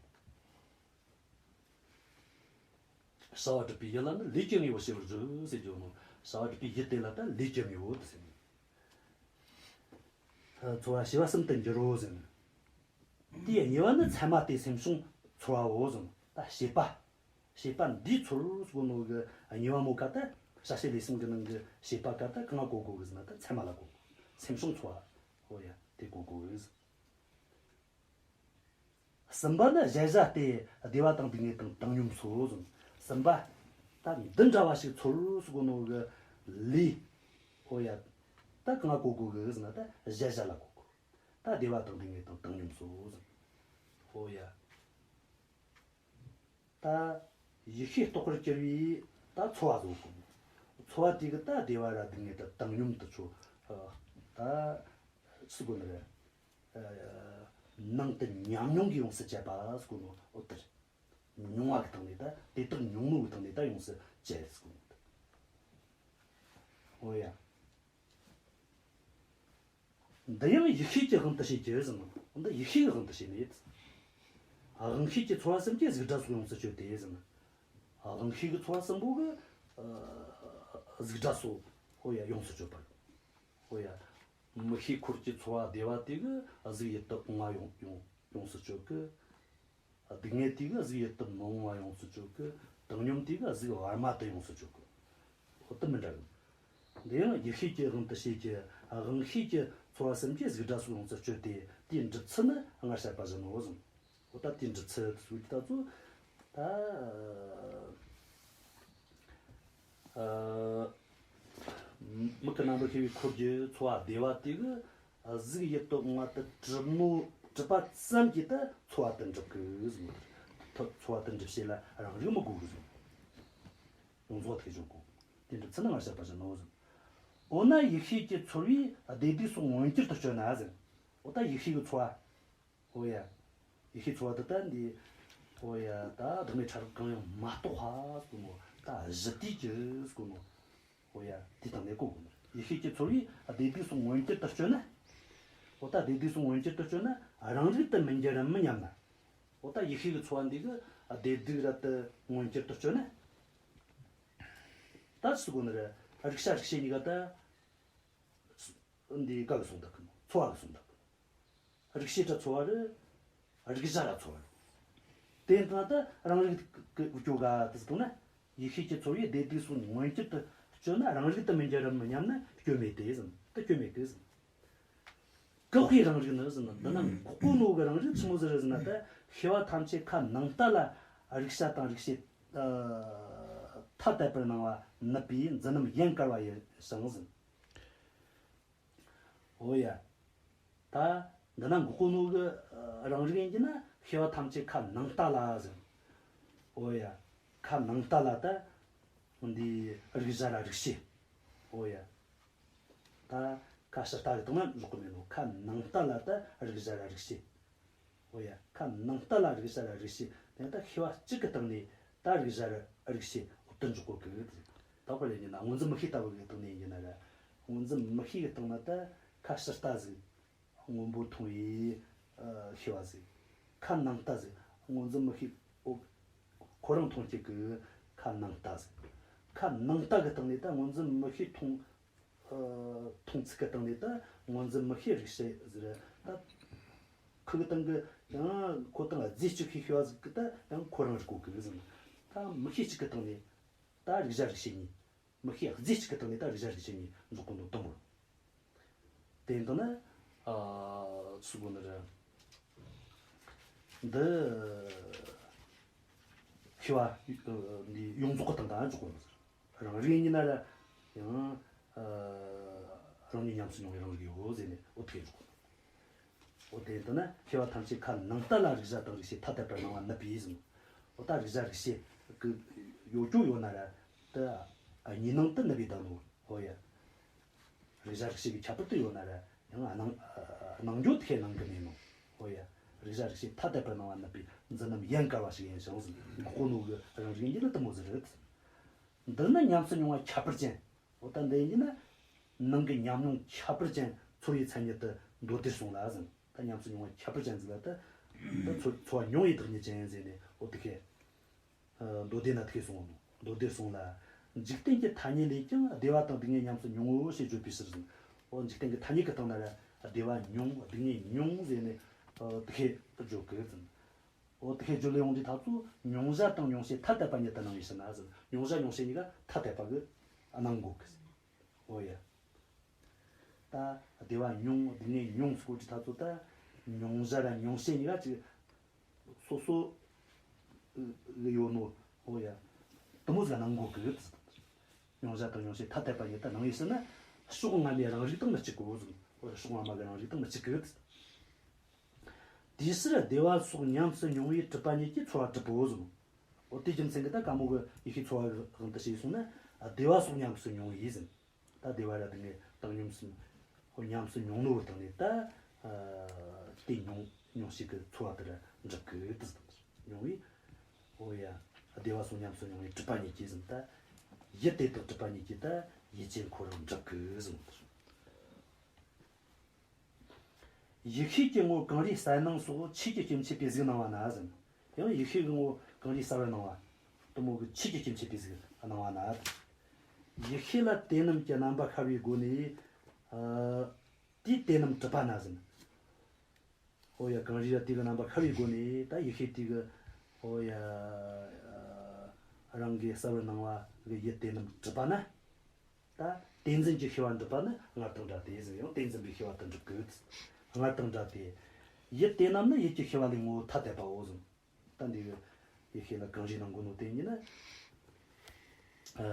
བ་སྒྲུབ་པའི་ཡུལ་ལ་ནི་ལས་ཀྱི་དངོས་པོ་ཞེས་པར་བརྗོད་ཟེར་རྒྱུ་ནོ། བྱ་བ་སྒྲུབ་པའི་ཡུལ་དེ་ལ་ད་ལས་ཀྱི་དངོས་པོ་དེ་ཟེར་ནོ། ཚོར་བ་བྱེད་པ་གསུམ་དུ་འགྱུར་རོ་ཟེར་ནོ། དེའི་གཉིས་པ་ནི་ཚད་མ་སྟེ་སེམས་བྱུང་ཚོར་བའོ་ཟེར་ནོ། ད་བྱེད་པ། བྱེད་པ་འདིས་ཚོར་ཟེར་གོ་ནོ་གི་གཉིས་པ་མོ་ག་ད་བྱ་བྱེད་ལས་གསུམ་གི་ནང་གི་བྱེད་པ་ག་ད་གང་ལ་གོ་དགོས་གི་ཟེར་ན་ད་ཚད་མ་ལ་གོ་དགོས། སེམས་བྱུང་ཚོར་བ། འོ་ཡ། དེ་གོ་དགོས་གི་ཟེར། གསུམ་པ་ནི་གཞལ་བྱ་སྟེ་བདེ་བ་དང་སྡུག་བསྔལ་དང་བཏང་སྙོམས་སོ་ཟེར། གསུམ་པ། ད་འདི་འདྲ་བ་ཞིག་ཚོར་ཟེར་གོ་ནོ་གི་ལས། ཨོ་ཡ། ད་གང་གོ་དགོས་གི་ཟེར་ན་ད་གཞལ་བྱ་ལ་གོ་དགོས། ད་བདེ་བ་དང་སྡུག་བསྔལ་དང་བཏང་སྙོམས་སོ་ཟེར། ཨོ་ཡ། ད་ཡིད་ཤེས་རྟོགས་པར་གྱུར་པའི་ད་ཚོར་བ་བཟོ་དགོས། ཚོར་བ་དེ་གི་ད་བདེ་བ་ར་སྡུག་བསྔལ་དང་བཏང་སྙོམས་དུ་ཆོ། ད་ཟེར་གོ་ནི་རེད། ནང་དུ་ཉམས་མྱོང་གིས་ཡོངས་སུ་བཅད་པ་ཟེར་གོ་ནོ་འོ་དེ་རེད། མྱོང་བ་གི་སྟེང་ནས་ད་དེ་དག་མྱོང་ནོ་གི་སྟེང་ནས་ད་ཡོངས་སུ་བཅད་ཟེར་གོ་ནོ། འོ་ཡ། འདི་ཡང་ཡིད་ཤེས་ཀྱི་དབང་དུ་བྱས་ཀྱི་ཟེར་ནོ། འདི་ཡིད་ཤེས་ཀྱི་དབང་དུ་བྱས་ནས། དབང་ཤེས་ཀྱི་ཚོར་བ་གསུམ་གྱིས་གཟུགས་སྒྲ་སོགས་ཡོངས་སུ་གཅོད་དེ་ཟེར་ནོ། དབང་ཤེས་ཀྱི་ཚོར་བ་གསུམ་པོ་གིས་གཟུགས་སྒྲ་སོགས་འོ་ཡ་ཡོངས་སུ་གཅོད་པ། འོ་ཡ། མིག་ཤེས་འཁོར་གྱི་ཚོར་བ་བདེ་བ་དེ་གིས་གཟུགས་ཡིད་དུ་འོང་བ་ཡོངས་ཡོངས་ཡོངས་སུ་གཅོད་གི། སྡུག་བསྔལ་དེ་གིས་གཟུགས་ཡིད་དུ་མི་འོང་བ་ཡོངས་སུ་གཅོད་གི། བཏང་སྙོམས་དེ་གིས་གཟུགས་བར་མ་དེ་ཡོངས་སུ་གཅོད་གི། འོ་དེ་མི་འདྲ་གི། འདི་ཡང་ཡིད་ཤེས་ཀྱི་དབང་དུ་བྱས་ཀྱི། དབང་ཤེས་ཀྱི་ཚོར་བ་གསུམ་གྱིས་གཟུགས་སྒྲ་སོགས་ཡོངས་སུ་གཅོད་དེ། དེའི་འགྲུབ་ཚུལ་ནི་སྔར་བཤད་པ་བཞིན་ནོ་ཟེར། འོ་ད་དེའི་འགྲུབ་ཚུལ་དེ་ཚོ་ད་ད། ཨ། མིག་གི་རྣམ་པར་ཤེས་པའི་འཁོར་གྱི་ཚོར་བ་བདེ་བ་དེ་གིས་གཟུགས་ཡིད་དུ་འོང་བ་དེ་གྲུབ་ནོ། གྲུབ་པ་ཙམ་གྱིས་ད་ཚོར་བ་དེ་འགྲུབ་གི་ཟེར་ནོ། ད་ཚོར་བ་དེ་འགྲུབ་བྱེད་ལ་རང་རིག་མི་དགོས་གི་ཟེར། ཡོངས་རྫོགས་ཐེག་ཆོག་གོ། དེ་འགྲུབ་ཚུལ་ནི་སྔར་བཤད་པ་བཞིན་ནོ་ཟེར། འོ་ན་ཡིད་ཤེས་ཀྱི་ཚོར་བས་བདེ་སྡུག་སོགས་མངོན་གྱུར་དུ་སྤྱོད་ན་ཟེར། འོ་ད་ཡིད་ཤེས་ཀྱི་ཚོར་བ། ཨོ་ཡ། ཡིད་ཤེས་ཚོར་བ་དེ་ད་འདི། ཨོ་ཡ། ད་བདག་མེད་ཕྲ་རགས་གང་ཡང་མ་རྟོགས་པ་ཟེར་གོ་ནོ། ད་གཞི་དུས་ཀྱི་ཟེར་གོ་ནོ། ཨོ་ཡ། དེ་དང་ནས་གོ་དགོས་ནོ། ཡིད་ཤེས་ཀྱི་ཚོར་བས་བདེ་སྡུག་སོགས་མངོན་གྱུར་དུ་སྤྱོད་ན། ཨོ་ད་བདེ་སྡུག་སོགས་མངོན་གྱུར་དུ་སྤྱོད་ན་རང་རིག་ཏུ་མི་འགྱུར་རམ་སྙམ་ན། ཨོ་ད་ཡིད་ཤེས་ཀྱི་ཚོར་བ་འདི་གིས་བདེ་སྡུག་ར་དེ་མངོན་གྱུར་དུ་སྤྱོད་ན། ད་ཟེར་གོ་ནི་རེད། རིག་བྱ་རིག་བྱེད་གཉིས་ཀ་ད། འདི་ག་གིས་གསུངས་བཏང་གི་ནོ། ཚོར་བ་གིས་གསུངས་བཏང་གི་ནོ། རིག་བྱེད་ར་ཚོར་བ་རེད། རིག་བྱ་ར་ཚོར་བ་རེད། དེ་ཡིན་དུས་ན་ད་རང་རིག་གི་སྐྱོ་ག་དེ་ཟེར་ན། ཡིད་ཤེས་ཀྱི་ཚོར་བས་བདེ་སྡུག་སོགས་མངོན་གྱུར་དུ་སྤྱོད་ན་རང་རིག་ཏུ་མི་འགྱུར་རམ་སྙམ་ན་སྐྱོན་མེད་དེ་ཟེར། ད་སྐྱོན་མེད་གི་ཟེར། བཀག་པའི་རང་རིག་ནི་ཟེར་ན། འདི་ན་འགོག་གོ་ནོ་གི་རང་རིག་ཆི་མོ་ཟིག་རེད་ཟེར་ན། ད་ཤེས་པ་ཐམས་ཅད་ཁ་ནང་ལྟ་ལ་རིག་བྱ་དང་རིག་བྱེད་ཐ་དད་པར་སྣང་བ་ནུབ་པས་འཛིན་རྣམ་ཡན་གར་བ་ཡིན་ཞིང་ཟེར། འོ་ཡ། ད་འདི་ན་འགོག་གོ་ནོ་གི་རང་རིག་ཡིན་གྱི་ན་ཤེས་པ་ཐམས་ཅད་ཁ་ནང་ལྟ་ལ་ཟེར། འོ་ཡ། ཁ་ནང་ལྟ་ལ་ད་འདི་རིག་བྱ་ར་རིག་བྱེད། འོ་ཡ། ད་ཁ་ཕྱི་ལྟ་གི་སྟེང་ན་འཇོག་གི་མེད་ནོ། ཁ་ནང་ལྟ་ལ་ད་རིག་བྱ་ར་རིག་བྱེད། འོ་ཡ། ཁ་ནང་ལྟ་ལ་རིག་བྱ་ར་རིག་བྱེད། དེ་ད་ཤེས་པ་གཅིག་གི་སྟེང་ནས་ད་རིག་བྱ་ར་རིག་བྱེད་འོ་དེ་འཇོག་གོ་གི། ད་དཔེར་ཡིན་ན་སྔོ་འཛིན་མིག་ཤེས་ལྟ་བུ་གི་སྟེང་ནས་ཡིན་གྱི་ན་ར། སྔོ་འཛིན་མིག་ཤེས་གི་སྟེང་ན་ད་ཁ་ཕྱི་ལྟ་ཟིག་སྔོན་པོ་མཐོང་བའི་ཤེས་པ་ཟིག་ཁ་ནང་ལྟ་ཟིག་སྔོ་འཛིན་མིག་ཤེས་འོ་ཁོ་རང་མཐོང་བྱེད་གི་ཁ་ནང་ལྟ་ཟིག་ཁ་ནང་ལྟ་གི་སྟེང་ནས་ད་སྔོ་འཛིན་མིག་ཤེས་མཐོང་མཐོང་ཚུལ་གི་སྟེང་ནས་ད་སྔོ་འཛིན་མིག་ཤེས་རིག་བྱེད་ཟེར། ད་ཁུ་གི་སྟེང་གི་ཡང་ཁོ་དང་རྫས་གཅིག་ཤེས་ཤེས་པ་ཟིག་གི་ད་ཡང་ཁོ་རང་རིག་གོ་གི་ཟེར། ད་མིག་ཤེས་གཅིག་གི་སྟེང་ནས་ད་རིག་བྱ་རིག་བྱེད་གཉིས། མིག་ཤེས་རྫས་གཅིག་གི་སྟེང་ནས་ད་རིག་བྱ་རིག་བྱེད་གཉིས་འཇོག་གོ་ནོ་དང་པོ། དེ་ཡིན་དུས་ན། ཨ། ཟེར་གོ་ནི་རེད། འདི་ཤེས་པ་འདི་ཡོངས་རྫོགས་གི་སྟེང་ད་འཇོག་གོ་ནི་ཟེར། རང་རིག་ཡིན་ན་ར་ཡང་། ཨ། རང་ཉིད་ཉམས་སུ་མྱོང་བའི་རང་རིག་ཡོད་ཟེར་ནས་འོ་དེ་འཇོག་གོ་ནི། འོ་དེ་ཡིན་དུས་ན་ཤེས་པ་ཐམས་ཅད་ཁ་ནང་ལྟ་ལ་རིག་བྱ་དང་རིག་བྱེད་ཐ་དད་པར་སྣང་བ་ནུབ་པས་ཟེར། འོ་ད་རིག་བྱ་རིག་བྱེད་གི་ཡོད་རྒྱུ་ཡོད་ན་ར་ད་གཉིས་སྣང་དུ་ནུབ་པའི་བདག་ནོ། འོ་ཡ། རིག་བྱ་རིག་བྱེད་ཀྱི་ཁྱད་པར་དུ་ཡོད་ན་ར་ཡང་སྣང་སྣང་རྒྱུ་དེ་སྣང་གི་མེད་ནོ། ཨོ་ཡ། རིག་བྱ་རིག་བྱེད་ཐ་དད་པར་སྣང་བ་ནུབ་པའི་འཛིན་རྣམ་ཡན་གར་བ་ཞིག་ཡིན་ཞིང་ཟེར། འགོག་གོ་ནོ་གི་རང་རིག་ཡིན་གྱི་ནི་དེ་མོ་ཟིག་རེད། འདི་ནི་ཉམས་སུ་མྱོང་བ་ཁྱད་པར་ཅན། འོ་ད་འདི་ཡིན་གྱི་ན་ནང་གི་ཉམས་མྱོང་ཁྱད་པར་ཅན་ཚོར་བའི་མཚན་ཉིད་དུ་མདོ་སྡེར་གསུངས་ལ་ཟེར། ད་ཉམས་སུ་མྱོང་བ་ཁྱད་པར་ཅན་ཟིག་ལ་ད་ད་ཚོར་ཚོར་བ་མྱོང་བའི་བདག་ཉིད་ཅན་ཟེར་ནས། འོ་དེ་ཁས། ཨ། མདོ་སྡེ་ན་དེ་གསུངས་ནོ། མདོ་སྡེ་གསུངས་ལ། འཇིག་རྟེན་གྱི་ཐ་སྙད་ལས་ཀྱང་བདེ་བ་དང་སྡུག་བསྔལ་ཉམས་སུ་མྱོང་ངོ་ཞེས་བརྗོད་པའི་ཕྱིར་ཟེར། འོ་འཇིག་རྟེན་གྱི་ཐ་སྙད་ཀྱི་སྟེང་ན་ར་བདེ་བ་མྱོང་སྡུག་བསྔལ་མྱོང་ཟེར་ནས། ཨ། དེ་ཁས་བརྗོད་གི་ཟེར། འོ་དེ་ཁས་བརྗོད་ལས་ཡོང་དུས་ཐག་ཚོ་མྱོང་བྱ་དང་མྱོང་བྱེད་ཐ་དད་པ་ཉིད་དུ་སྣང་བའི་ཕྱིར་ན་ཟེར། མྱོང་བྱ་མྱོང་བྱེད་གཉིས་ཀ་ཐ་དད་པ་གི་སྣང་གོ་གི་ཟེར། འོ་ཡ། ད་བདེ་བ་མྱོང་སྡུག་བསྔལ་མྱོང་ཟེར་གོ་དུས་ཐག་ཚོ་ད་མྱོང་བྱ་ར་མྱོང་བྱེད་གཉིས་ཀ་ཅིག་སོ་སོ་གི་ཡོད་ནོ། འོ་ཡ། དེ་མོ་ཟིག་སྣང་གོ་གི། མྱོང་བྱ་དང་མྱོང་བྱེད་ཐ་དད་པ་ཉིད་དུ་སྣང་བའི་ཕྱིར་ན་ཕྱོགས་སྔ་མའི་རང་རིག་དང་མི་གཅིག་གོ་ཟེར། འོ་ཕྱོགས་སྔ་མ་གི་རང་རིག་དང་མི་གཅིག་གི། དེའི་ཕྱིར་བདེ་བ་སོགས་ཉམས་སུ་མྱོང་བས་གྲུབ་པ་ཉིད་ཀྱིས་ཚོར་བ་གྲུབ་བོ་ཟེར། འོ་དེའི་རྒྱུ་མཚན་གྱིས་ད་ག་མོ་གི་ཡིད་ཤེས་ཚོར་བ་གི་དབང་དུ་བྱས་སོང་ན། བདེ་བ་སོགས་ཉམས་སུ་མྱོང་བས་ཟེར། ད་བདེ་བ་ར་སྡུག་བསྔལ་བཏང་སྙོམས་སུ། འོ་ཉམས་སུ་མྱོང་ནོ་བཏང་ནས་ད། ཨ། དེ་མྱོང་མྱོང་བྱེད་ཀྱི་ཚོར་བ་དེ་ར་འགྲུབ་གི་དེ་ཟེར། མྱོང་བས། འོ་ཡ། བདེ་བ་སོགས་ཉམས་སུ་མྱོང་བས་གྲུབ་པ་ཉིད་ཀྱིས་ཟེར། ད་ཡུལ་དེ་དག་གྲུབ་པ་ཉིད་ཀྱིས་ད་ཡུལ་ཅན་ཁོ་རང་འགྲུབ་གི་ཟེར། ཡིད་ཤེས་ཀྱི་ངོ་བོ་གངས་རིའི་རྩ་སྣང་སོགས་ཆོས་ཀྱི་སྐྱེ་མཆེད་པའི་གཟུགས་སྣང་བ་ན་ཟེར། ཡང་ཡིད་ཤེས་ཀྱི་ངོ་བོ་གངས་རིའི་རྩ་བར་སྣང་བ། དེ་མོ་གི་ཆོས་ཀྱི་སྐྱེ་མཆེད་པའི་གཟུགས་སྣང་བ་ན། ཡིད་ཤེས་ལ་དེ་རྣམས་ཀྱི་རྣམ་པ་ཤར་བའི་སྒོ་ནས། ཨ། དེས་དེ་རྣམས་གྲུབ་པ་ན་ཟེར། འོ་ཡ། གངས་རི་ར་དེ་གི་རྣམ་པ་ཤར་བའི་སྒོ་ནས་ད་ཡིད་ཤེས་དེ་གི། འོ་ཡ། རང་གི་རྩ་བར་སྣང་བ་གི་ཡུལ་དེ་རྣམས་གྲུབ་པ་ན། ད་དེ་འཛིན་གྱི་ཤེས་པ་འགྲུབ་པ་ནི་སྔར་དང་འདྲ་སྟེ་ཟེར། ཡང་དེ་འཛིན་པའི་ཤེས་པ་དེ་འགྲུབ་གི། སྔར་དང་འདྲ་སྟེ། ཡུལ་དེ་རྣམས་ནི་ཡིད་ཀྱི་ཤེས་པ་ལས་ངོ་བོ་ཐ་དད་པའོ་ཟེར། ད་འདི་གི་ཡིད་ཤེས་ལ་གངས་རི་སྣང་གོ་ནོ་དེ་ཉིད་ནི། ཨ།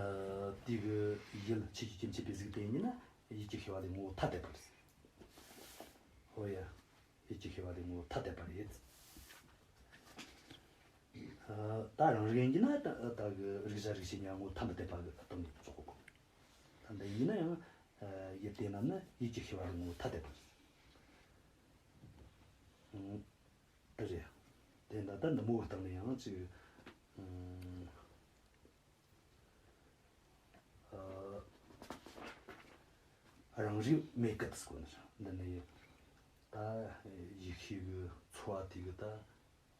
དེ་གི་ཡུལ་ཆོས་ཀྱི་སྐྱེ་མཆེད་པའི་གཟུགས་དེ་ཉིད་ནི་ཡིད་ཀྱི་ཤེས་པ་ལས་ངོ་བོ་ཐ་དད་པ་རེད། འོ་ཡ། ཡིད་ཀྱི་ཤེས་པ་ལས་ངོ་བོ་ཐ་དད་པ་རེད། ཨ། ད་རང་རིག་ཡིན་གྱི་ན་ད་ད་གི་རིག་བྱ་རིག་བྱེད་གཉིས་ངོ་བོ་ཐ་མི་དད་པ་གི་སྟེང་ནས་འཇོག་གོ། ད་འདི་ཡིན་ན་ཡང་། ཨ། ཡུལ་དེ་རྣམས་ནི་ཡིད་ཀྱི་ཤེས་པ་ལས་ངོ་བོ་ཐ་དད་པ་རེད། ཨང་། དེ་རེད། དེ་འདྲ་ད་འདི་མོ་བཏང་ནས་ཡང་ཅིག་ཨ། རང་རིག་མེད་གི་དེ་སྐོར་ནས་འདི་ནས་ད་ཡིད་ཤེས་ཀྱི་ཚོར་བ་དེ་གི་ད།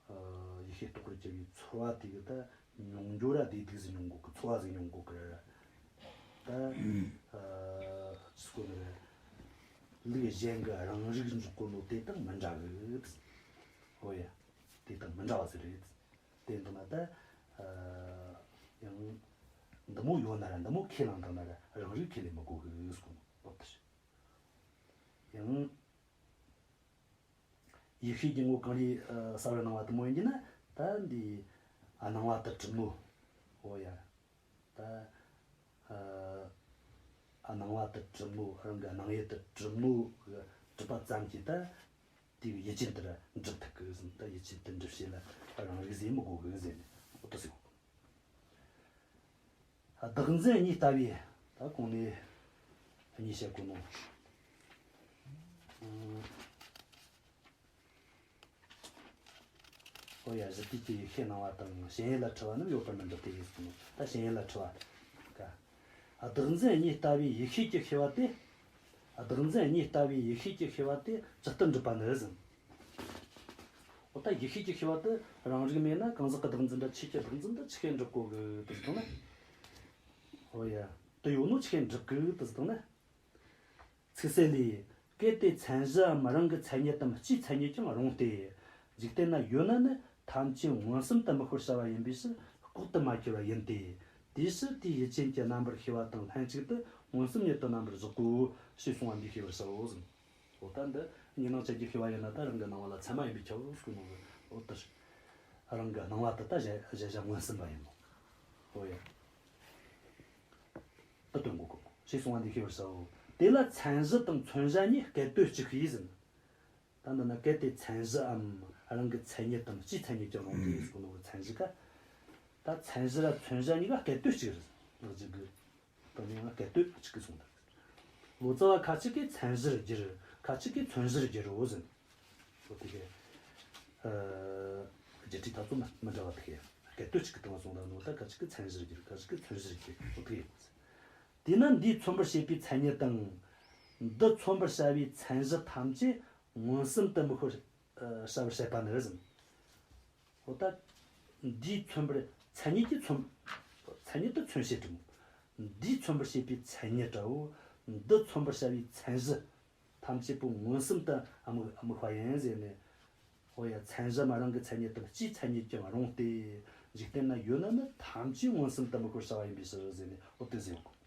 ཨ། ཡིད་ཤེས་རྟོགས་པར་བྱ་བའི་ཚོར་བ་དེ་གི་ད་མྱོང་འགྱུར་ར་བདེ་སྡུག་ཟིག་མྱོང་གོ་གི། ཚོར་བ་ཟིག་མྱོང་གོ་གི་ར། ད། ཨ། ཅི་སྐོར་ནས་རེད། ལུགས་གཞན་གྱི་རང་རིག་འཇོག་གོ་ནོ་དེ་དང་མི་འདྲ་གི། ཨོ་ཡ། དེ་དང་མི་འདྲ་བ་ཟིག་རེད། དེ་འདུག་ན་ད། ཨ། ཡང་འདི་མོ་ཡོད་ན་ར་འདི་མོ་ཁས་བླངས་བཏང་ན་ར་རང་རིག་ཁས་ལེན་མི་དགོས་གི་ཟེར་གོ་ནོ་དེ་རེད། ཡང་ཡིད་ཤེས་ཀྱི་ངོ་བོ་གངས་རིའི། ཨ། རྩ་བར་སྣང་བ་དེ་མོ་ཡིན་གྱི་ན་ད་འདི། ཨ། སྣང་བ་དེ་གྲུབ་ནོ། ཨོ་ཡ། ད། ཨ། སྣང་བ་དེ་གྲུབ་ནོ། རང་གི་སྣང་ཡུལ་དེ་གྲུབ་ནོ་གི་གྲུབ་པ་ཙམ་གྱིས་ད་དེ་གི་ཡུལ་ཅན་དེ་ར་འགྲུབ་ཐུབ་གི་ཟེར། ད་ཡུལ་ཅན་དེ་འགྲུབ་བྱེད་ལ་རང་རིག་ཟེར་མི་དགོས་གི་ཟེར་ནས་འོ་དེ་ཟེར་གོ། བདག་འཛིན་གཉིས་ལྟ་བུའི། ད་གོང་ནས་གཉིས་བཤད་གོ་ནོ། ཨང་། ཨོ་ཡ། གཞི་དུས་ཀྱི་ཡིད་ཤེས་སྣང་བ་དང་ཞེན་ཡུལ་ལ་འཁྲུལ་བ་རྣམས་ཡོད་པར་མི་འདོད་དེ་ཡིན་གསུངས་ནོ། ད་ཞེན་ཡུལ་ལ་འཁྲུལ་བ་ག། བདག་འཛིན་གཉིས་ལྟ་བུའི་ཡིད་ཤེས་ཀྱི་ཤེས་པ་དེ། བདག་འཛིན་གཉིས་ལྟ་བུའི་ཡིད་ཤེས་ཀྱི་ཤེས་པ་དེ་ཇི་ལྟར་འགྲུབ་པ་ནི་ཟེར། འོ་ད་ཡིད་ཤེས་ཀྱི་ཤེས་པ་དེ་རང་རིག་མེད་ན་གང་ཟག་གི་བདག་འཛིན་དང་ཆོས་ཀྱི་བདག་འཛིན་དེ་ཆི་ཤེས་འགྲུབ་གོ་གི་དེ་ཟེར་ན། འོ་ཡ། དེ་ཡོད་ནོ་ཆི་ཤེས་འགྲུབ་གི་དེ་ཟེར་ན། ཚིག་གསལ་ལས། གལ་ཏེ་མཚན་གཞིའམ་རང་གི་མཚན་ཉིད་དམ་སྤྱིའི་མཚན་ཉིད་ཀྱང་རུང་སྟེ། འཇིག་རྟེན་ན་ཡོད་ན་ནི་ཐམས་ཅད་མངོན་སུམ་དུ་དམིགས་པར་བྱ་བ་ཡིན་པའི་ཕྱིར་ལྐོག་ཏུ་མ་གྱུར་པ་ཡིན་ཏེ། དེའི་ཕྱིར་དེའི་ཡུལ་ཅན་གྱི་རྣམ་པར་ཤེས་པ་དང་ལྷན་ཅིག་ཏུ་མངོན་སུམ་ཉིད་དུ་རྣམ་པར་གཞག་གོ་ཞེས་གསུངས་པ་འདིས་ཤེས་པར་བྱའོ་ཟེར། འོ་ད་འདི་གཉིས་སྣང་ཅན་གྱི་ཤེས་པ་ཡིན་ན་ད་རང་གི་སྣང་བ་ལ་ཚད་མ་ཡིན་པས་ཁྱབ་བོ་ཟེར་གོ་ནོ་གི། འོ་ད་རང་གི་སྣང་བ་དེ་ད་གཞལ་གཞལ་བྱ་མངོན་སུམ་པ་ཡིན་ནོ། འོ་ཡ། དེ་སྟོན་གོ་གོ། ཞེས་གསུངས་པ་འདིས་ཤེས་པར་བྱའོ། དེ་ལ་མཚན་གཞི་དང་མཚོན་བྱ་གཉིས་སྐད་དོད་གཅིག་པས་ཟེར། ད་འདི་ན་གལ་ཏེ་མཚན་གཞིའམ་རང་གི་མཚན་ཉིད་དམ་སྤྱིའི་མཚན་ཉིད་ཀྱང་རུང་སྟེ་ཟེར་གོ་ནོ་གི་མཚན་གཞི་ག། ད་མཚན་གཞི་ར་མཚོན་བྱ་གཉིས་ཀ་སྐད་དོད་གཅིག་རེད། ལེགས་སྦྱར་གི་དེ་ནས་ཡང་སྐད་དོད་གཅིག་གིས་གསུངས་ད། ལོ་ཙཱ་བ་ཁ་ཅིག་གིས་མཚན་གཞིར་བསྒྱུར། ཁ་ཅིག་གིས་མཚོན་གཞིར་བསྒྱུར་རོ་ཟེར། དེ་གི་ཨ་བརྒྱད་ཁྲིའི་ཐ་ཚོ་མི་མི་འདྲ་བ་དེ་གི་སྐད་དོད་གཅིག་གི་སྟེང་ལ་སོང་ད་ནོ། ད་ག་ཅིག་གི་མཚན་གཞིར་གྱུར། ག་ཅིག་གི་མཚོན་གཞིར་གྱུར། འོ་དེ་གི། དེས་ན་འདིས་མཚོན་པར་བྱེད་པའི་མཚན་ཉིད་དང་། འདི་མཚོན་པར་བྱ་བའི་མཚན་གཞི་ཐམས་ཅད་མངོན་སུམ་དུ་དམིགས་པར་ཨ་བྱ་བར་བཤད་པ་ནི་ཟེར། འོ་ད་འདིས་མཚོན་པར་མཚན་ཉིད་ཀྱིས་མཚོན། མཚན་ཉིད་དུ་མཚོན་བྱེད་དྲི་མོ། འདིས་མཚོན་པར་བྱེད་པའི་མཚན་ཉིད་འདྲ་བོ། འདི་མཚོན་པར་བྱ་བའི་མཚན་གཞི་ཐམས་ཅད་པོ་མངོན་སུམ་དུ་དམིགས་དམིགས་པ་ཡིན་ཟེར་ནས། འོ་ཡ། མཚན་གཞི་མ་རང་གི་མཚན་ཉིད་དང་སྤྱིའི་མཚན་ཉིད་ཀྱང་རུང་སྟེ། འཇིག་རྟེན་ན་ཡོད་ན་ནི་ཐམས་ཅད་མངོན་སུམ་དུ་དམིགས་པར་བྱ་བ་ཡིན་པའི་ཕྱིར་ཟེར་ནས། འོ་དེ་ཟེར་ཡོང་གོ།